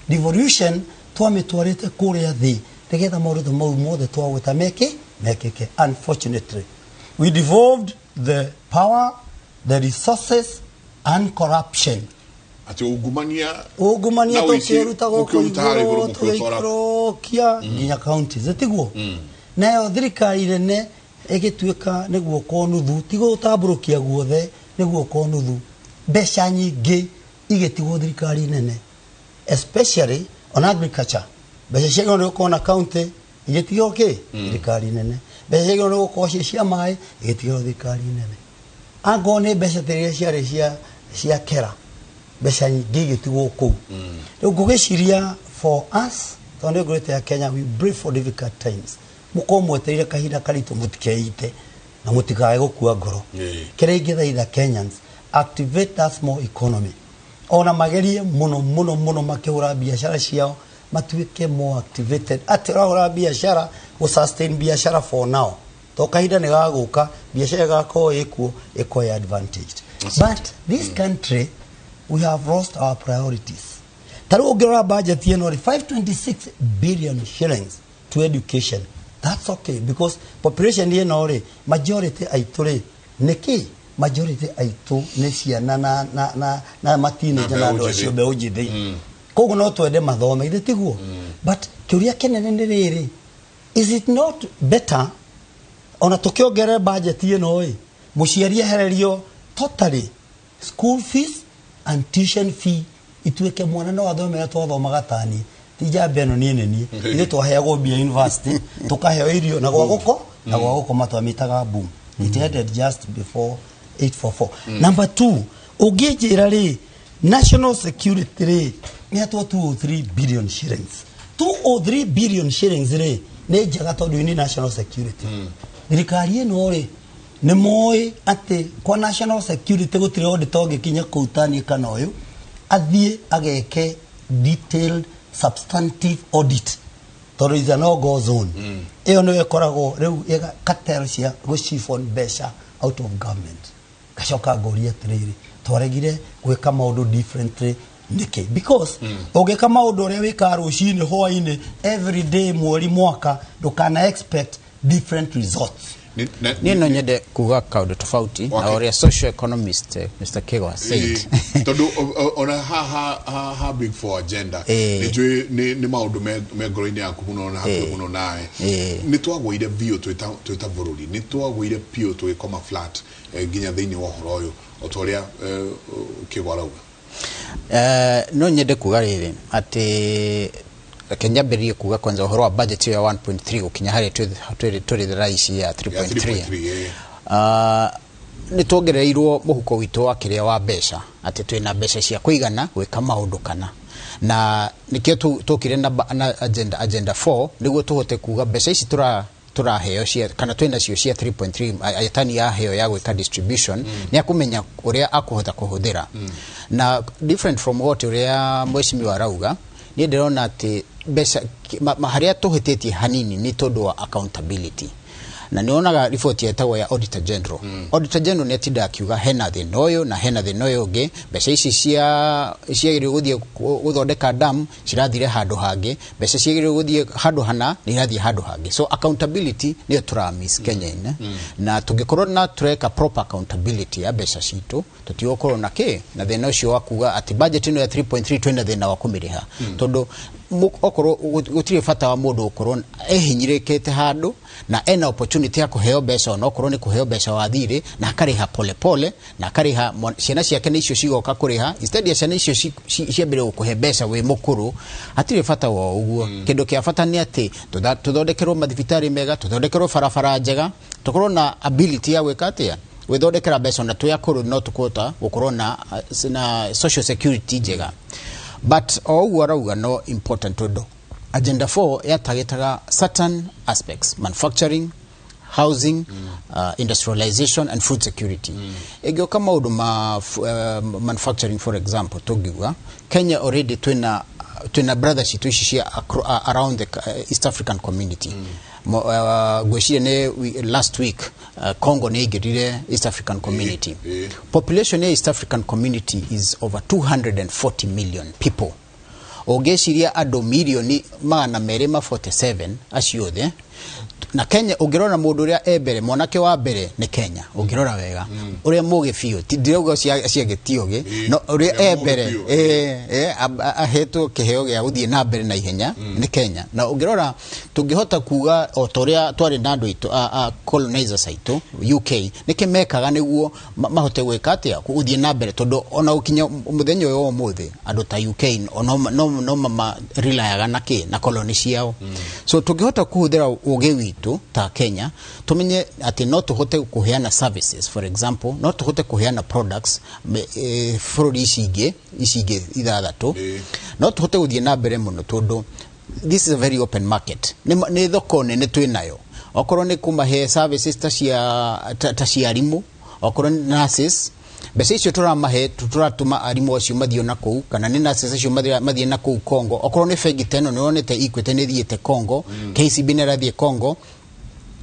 Devolution twamĩtwarĩte kũrĩa thĩ nĩgetha maũndũ ta mau mothe twagwĩta mekĩke. Unfortunately, we devolved the power, the resources and corruption. Atĩ ungumania. Ungumania. Na ũici. Tũkĩruta gũkũ mũkĩũruta harĩa igũrũ, igũrũ, mũkĩũtwara. Tũgĩikũrũkia nginya counties, tiguo? Nayo thirikari nene ĩgĩtuĩka nĩ guoko nuthu, ti gũtambũrũkia guothe, nĩ guoko nuthu. Mbeca nyingĩ igĩtigwo thirikari nene, especially on agriculture. Mbeca ciagĩrĩirwo nĩ gũkorwo na county igĩtigwo kĩ thirikari nene. Mbeca ciagĩrĩirwo nĩ gũkorwo ciĩ cia maĩ igĩtigwo thirikari nene. Angorwo nĩ mbeca ta iria ciarĩ cia kera, mbeca nyingĩ igĩtigwo kũu. Rĩu ngũgĩciria for us, tondũ nĩ ngũrĩte ya Kenya, we brave for difficult times. Mũkorwo mwetereire kahinda karitũ, mũtikeite na mũtikae gũkua ngoro. Kĩrĩa ingĩthaitha Kenyans, activate that small economy, ona magerie mũno mũno mũno makĩhũra biacara ciao, matuĩke more activated, atĩ ũrahũra biacara gũ sustain biacara for now, to kahinda nĩ gagũka biacara ĩgakorwo ĩkuo, ĩkorwo advantaged. But this country, we have lost our priorities. Ta rĩu ũngĩrora budget ĩno rĩ, 526 billion shillings to education, that's okay, because population ĩno rĩ, majority aitũ rĩ, nĩkĩ majority aitũ nĩ ciana na mateenager na mbeũ andũ acio njĩthĩ. Mbeũ njĩthĩ. Koguo no twende mathome, ithe tiguo? But kĩũria kĩnene nĩ rĩrĩ, is it not better ona tũkĩongerere budget ĩno ĩ, mũciari ehererio totally school fees and tuition fee, ituĩke mwana no athome ũrĩa twathomaga? Tani ti njamba ĩno niĩ nĩ niĩ, ithuĩ twaheagwo mbia university, tũkaheo irio na gwa gũko na gwa gũkoma, twamĩtaga boom. It ended just before 844. Number two, ũngĩnjĩra rĩ, national security rĩ, nĩ atwo 203 billion shillings. 203 billion shillings rĩ, nĩ njega tondũ you need national security. Thirikari ĩno rĩ, nĩ moĩ atĩ kwa national security gũtirĩ auditor ũngĩkinya kũu taniĩ kana ũyũ athiĩ ageke detailed substantive audit, tondũ is a no go zone. Ĩyo nĩyo ĩkoragwo rĩu cartel cia gũsiphon mbeca out of government. Ngacoka ngoria atĩrĩrĩ, twaregire gwĩka maũndũ differently nĩkĩ? Because ũngĩka maũndũ ũrĩa wĩkaga rũcinĩ, hwainĩ, every day, mweri, mwaka, ndũkana expect different results. Niĩ no nyende kuga kaũndũ tofauti na ũrĩa social economist Mr. Kigo said. Tondũ ona ha big four agenda, nĩ njũĩ nĩ maũndũ me ngoro-inĩ yaku mũno na hakuhĩ mũno nawe. Nĩ twagũire biũ twĩ ta bũrũri, nĩ twagũire biũ tũgĩkoma flat, nginya thĩinĩ wa ũhoro ũyũ, o ta ũrĩa Kĩgo arauga. No nyende kuga rĩrĩ, atĩ reke nyambĩrĩrie kuga kwanza ũhoro wa budget ĩyo ya 1.3 gũkinya harĩa tũrĩ thaa ici ya ya 3.3. 3.3. Nĩ tuongereirwo mũhuko witũ wa kĩrĩa wa mbeca, atĩ twĩna mbeca cia kũigana gwĩka maũndũ kana na nĩkĩo tũkire na agenda 4 nĩguo tũhote kuga mbeca ici tũraheo cia kana twĩna cio cia 3.3, atani yaheo ya gwĩka distribution, nĩ akũmenya ũrĩa akũhota kũhũthĩra. Na different from what ũrĩa mheshimiwa arauga, niĩ ndĩrona atĩ mbeca harĩa tũhĩtĩtie hanini nĩ tondũ wa accountability. Na nĩonaga riboti yetagwo ya auditor general. Auditor general nĩ atindaga akiuga hena thĩna ũyũ na hena thĩna ũyũ ũngĩ, mbeca ici cia ciagĩrĩirwo gũthiĩ gũthondeka dam cirathire handũ hangĩ, mbeca ciagĩrĩirwo gũthiĩ handũ hana nĩ irathiĩ handũ hangĩ. So accountability nĩyo tũramiss Kenya-inĩ, na tũngĩkorwo na tũreka proper accountability ya mbeca citũ, tũtigũkorwo na kĩ na thĩna ũcio wa kuga atĩ budget ĩno ya 3.3 twĩna thĩna wa kũmĩrĩha, tondũ okorwo gũtirĩ bata wa mũndũ gũkorwo ehinyĩrĩkĩte handũ na ena opportunity ya kũheo mbeca, ona okorwo nĩ kũheo mbeca wa thirĩ na akarĩha pole pole na akarĩha ciana ciake nĩ icio cigoka kũrĩha, instead ya ciana icio ciambĩrĩrie gũkũhe mbeca wĩ mũkũrũ. Hatirĩ bata wa ũguo. Kĩndũ kĩa bata nĩ atĩ tũthondekerwo mathibitarĩ mega, tũthondekerwo barabara njega, tũkorwo na ability ya gwĩka atĩa, gwĩthondekera mbeca, ona twĩ akũrũ no tũkũhota gũkorwo na social security njega. But o ũguo arauga no important, tondũ agenda 4 yatagĩtaga certain aspects: manufacturing, housing, industrialization and food security. Ĩngĩũka maũndũ ma manufacturing, for example, tũngiuga Kenya already twĩna Twina brothers citũ ici cia around the East African Community. Ngwĩciria nĩ last week Congo nĩ ĩingĩrire East African Community. Population ya East African Community is over 240 million people. Ũngĩciria andũ mirioni 247 acio othe na Kenya, ũngĩrora mũndũ ũrĩa e mbere, mwanake wa mbere nĩ Kenya, ũngĩrora wega ũrĩa mũgĩ biũ, ndirauga ciangĩ ti ũgĩ, no ũrĩa e mbere ahetwo kĩheo gĩa gũthiĩ na mbere na ihenya nĩ Kenya. Na ũngĩrora tũngĩhota kuga o ta ũrĩa twarĩ na andũ aitũ a colonizers aitũ UK, nĩkĩ mekaga nĩguo mahote gwĩka atĩa gũthiĩ na mbere, tondũ ona gũkinya mũthenya ũyũ wa ũmũthĩ andũ ta UK no marelayaga na kĩ na koloni ciao. So tũngĩhota kũhũthĩra ũgĩ witũ ta Kenya, tumenye atĩ no tũhote kũheana services, for example no tũhote kũheana products bũrũri ici ingĩ ithathatũ, no tũhote gũthiĩ na mbere mũno, tondũ this is a very open market. Nĩ thoko nene twĩ nayo, okorwo nĩ kũmahe services ta cia arimũ, okorwo nĩ nurses, mbeca icio tũramahe tũratũma arimũ acio mathiĩ na kũu, kana nĩ nurses acio mathiĩ na kũu Congo. Okorwo nĩ bengi ta ĩno nĩ wonete Equity nĩ ĩthiĩte Congo, KCB nĩ ĩrathiĩ Congo,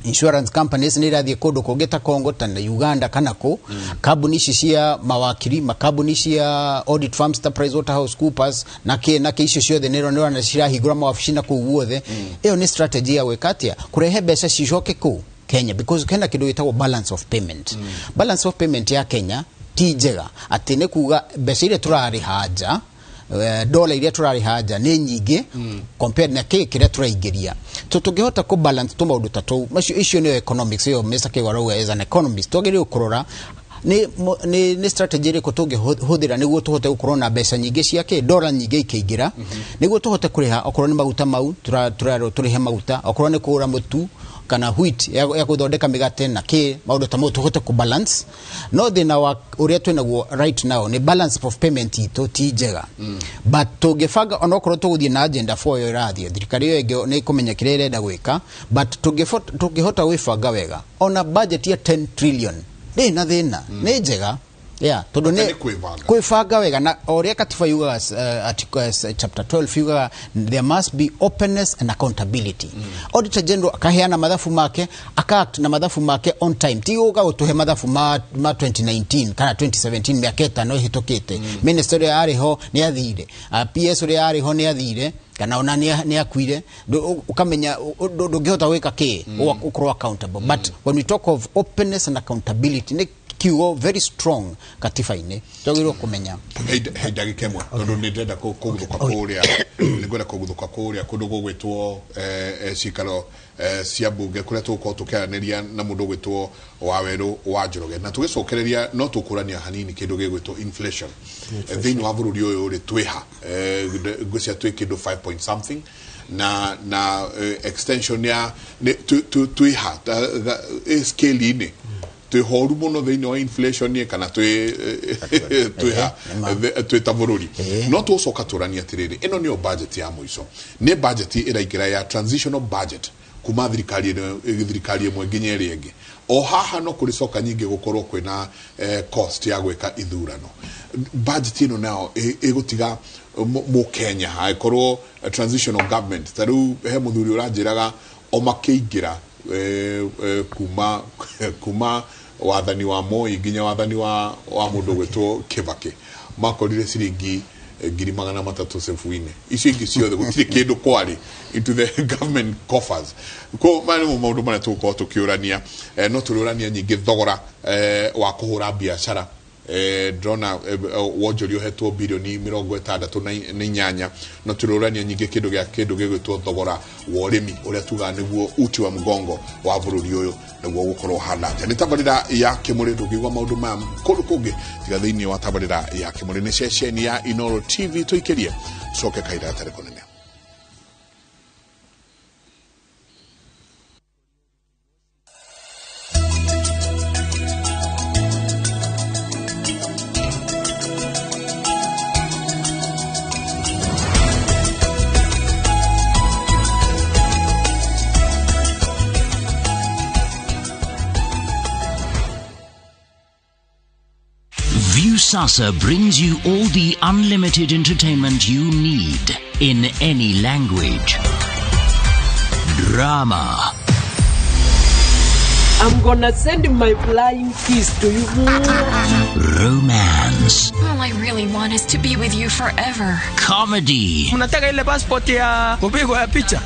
insurance companies nĩ irathiĩ kũndũ kũngĩ ta Congo, ta Uganda kana kũ. Kambuni ici cia mawakiri, makambuni cia audit firms ta PricewaterhouseCoopers na kĩ icio ciothe nĩ nĩ cirahingũra mawabici na kũu guothe. Ĩyo nĩ strategy ya gwĩka atĩa kũrehe mbeca cicoke kũu Kenya, because kena kĩndũ gĩtagwo balance of payment. Balance of payment ya Kenya ti njega, atĩ nĩ kuga mbeca iria tũrarĩha nja, dola iria tũrarĩha nja nĩ nyingĩ compared na kĩ kĩrĩa tũraingĩria. So tũngĩhota kũ balance tũ maũndũ ta tũu, macio icio nĩyo economics ĩyo Mr. Kĩgo arauga as an economist twagĩrĩirwo kũrora nĩ strategy ĩrĩkũ tũngĩhũthĩra nĩguo tũhote gũkorwo na mbeca nyingĩ cia kĩ dola nyingĩ ikĩingĩra, nĩguo tũhote kũrĩha okorwo nĩ maguta mau tũrĩhe maguta, okorwo nĩ kũgũra mũtu kana wheat ya gũthondeka mĩgate na kĩ maũndũ ta mau tũhote kũ balance. No thĩna wa ũrĩa twĩnaguo right now nĩ balance of payment itũ ti njega. But tũngĩbanga onokorwo tũgũthiĩ na agenda 4 ĩyo ĩrathiĩ, thirikari ĩyo ĩngĩ nĩ ĩkũmenya kĩrĩa ĩrenda gwĩka, but tũngĩhota gwĩbanga wega ona budget ya 10 trillion ndĩ na thĩna, nĩ njega. Yeah, tondũ nĩ kwĩbanga wega, na ũrĩa katiba yugaga article chapter 12 yugaga there must be openness and accountability. Auditor General akaheana mathabu make, aka-act na mathabu make on time, ti gũka gũtũhe mathabu ma 2019 kana 2017 mĩaka ĩtano ĩhĩtũkĩte. Minister ũrĩa arĩ ho nĩ athire, PS ũrĩa arĩ ho nĩ athire, kana ona nĩ akuire, ukamenya ndũngĩhota gwĩka kĩ ũkorwo accountable. But when we talk of openness and accountability nĩ kiugo very strong katiba-inĩ twagĩrĩirwo kũmenya. He ndagĩka ĩmwe tondũ nĩ ndĩrenda kũguthũka kũrĩa, nĩ ngwenda kũguthũka kũrĩa kũndũ gũgwĩtwo cikaro cia mbunge kũrĩa tũgũkorwo tũkĩaranĩria na mũndũ ũgwĩtwo Wawerũ wa Njoroge, na tũgĩcokereria no tũkũrania hanini kĩndũ gĩgwĩtwo inflation thĩinĩ wa bũrũri ũyũ rĩ twĩha ngwĩciria twĩ kĩndũ 5 point something na extension ya twĩha scale-inĩ twĩ horu mũno thĩinĩ wa inflation kana twĩ ta bũrũri. No tũgũcoka tũranie atĩrĩrĩ, ĩno nĩyo budget ya mũico, nĩ budget ĩraingĩra ya transitional budget kuma thirikari ĩmwe nginya ĩrĩa ĩngĩ. O haha no kũrĩcoka nyingĩ gũkorwo kwĩna cost ya gwĩka ithurano. Budget ĩno nayo ĩgũtiga mũkenya angĩkorwo transitional government. Ta rĩu he mũthuri ũranjĩraga o makĩingĩra kuma wathani wa Moi nginya wathani wa mũndũ ũgwĩtwo Kibaki makorire ciringi 300,000 sefu-inĩ, icio ingĩ ciothe gũtirĩ kĩndũ kwarĩ into the government coffers. Ko maya nĩmo maũndũ marĩa tũgũkorwo tũkĩũrania, no tũrĩũrania nyingĩ thogora wa kũhũra biacara. Ndĩrona wonjoria ũhetwo bilioni 68 no tũrĩũrania nyingĩ kĩndũ gĩa kĩndũ gĩgwĩtwo thogora wa ũrĩmi ũrĩa tugaga nĩguo uti wa mgongo wa bũrũri ũyũ nĩguo gũkorwo hana atĩa. Nĩ tabarĩra ya Kĩmũrĩ, ndũngĩigua maũndũ maya kũndũ kũngĩ tiga thĩinĩ wa tabarĩra ya Kĩmũrĩ. Nĩ ceceni ya Inooro TV, tũikĩrie tũcoke kahinda gatarĩ kũnene. Viusasa brings you all the unlimited entertainment you need. In any language. Drama. I'm gonna send my flying kiss to you. Romance. All I really want is to be with you forever. Comedy. Mnataka ile passport ya kupigwa ya picha?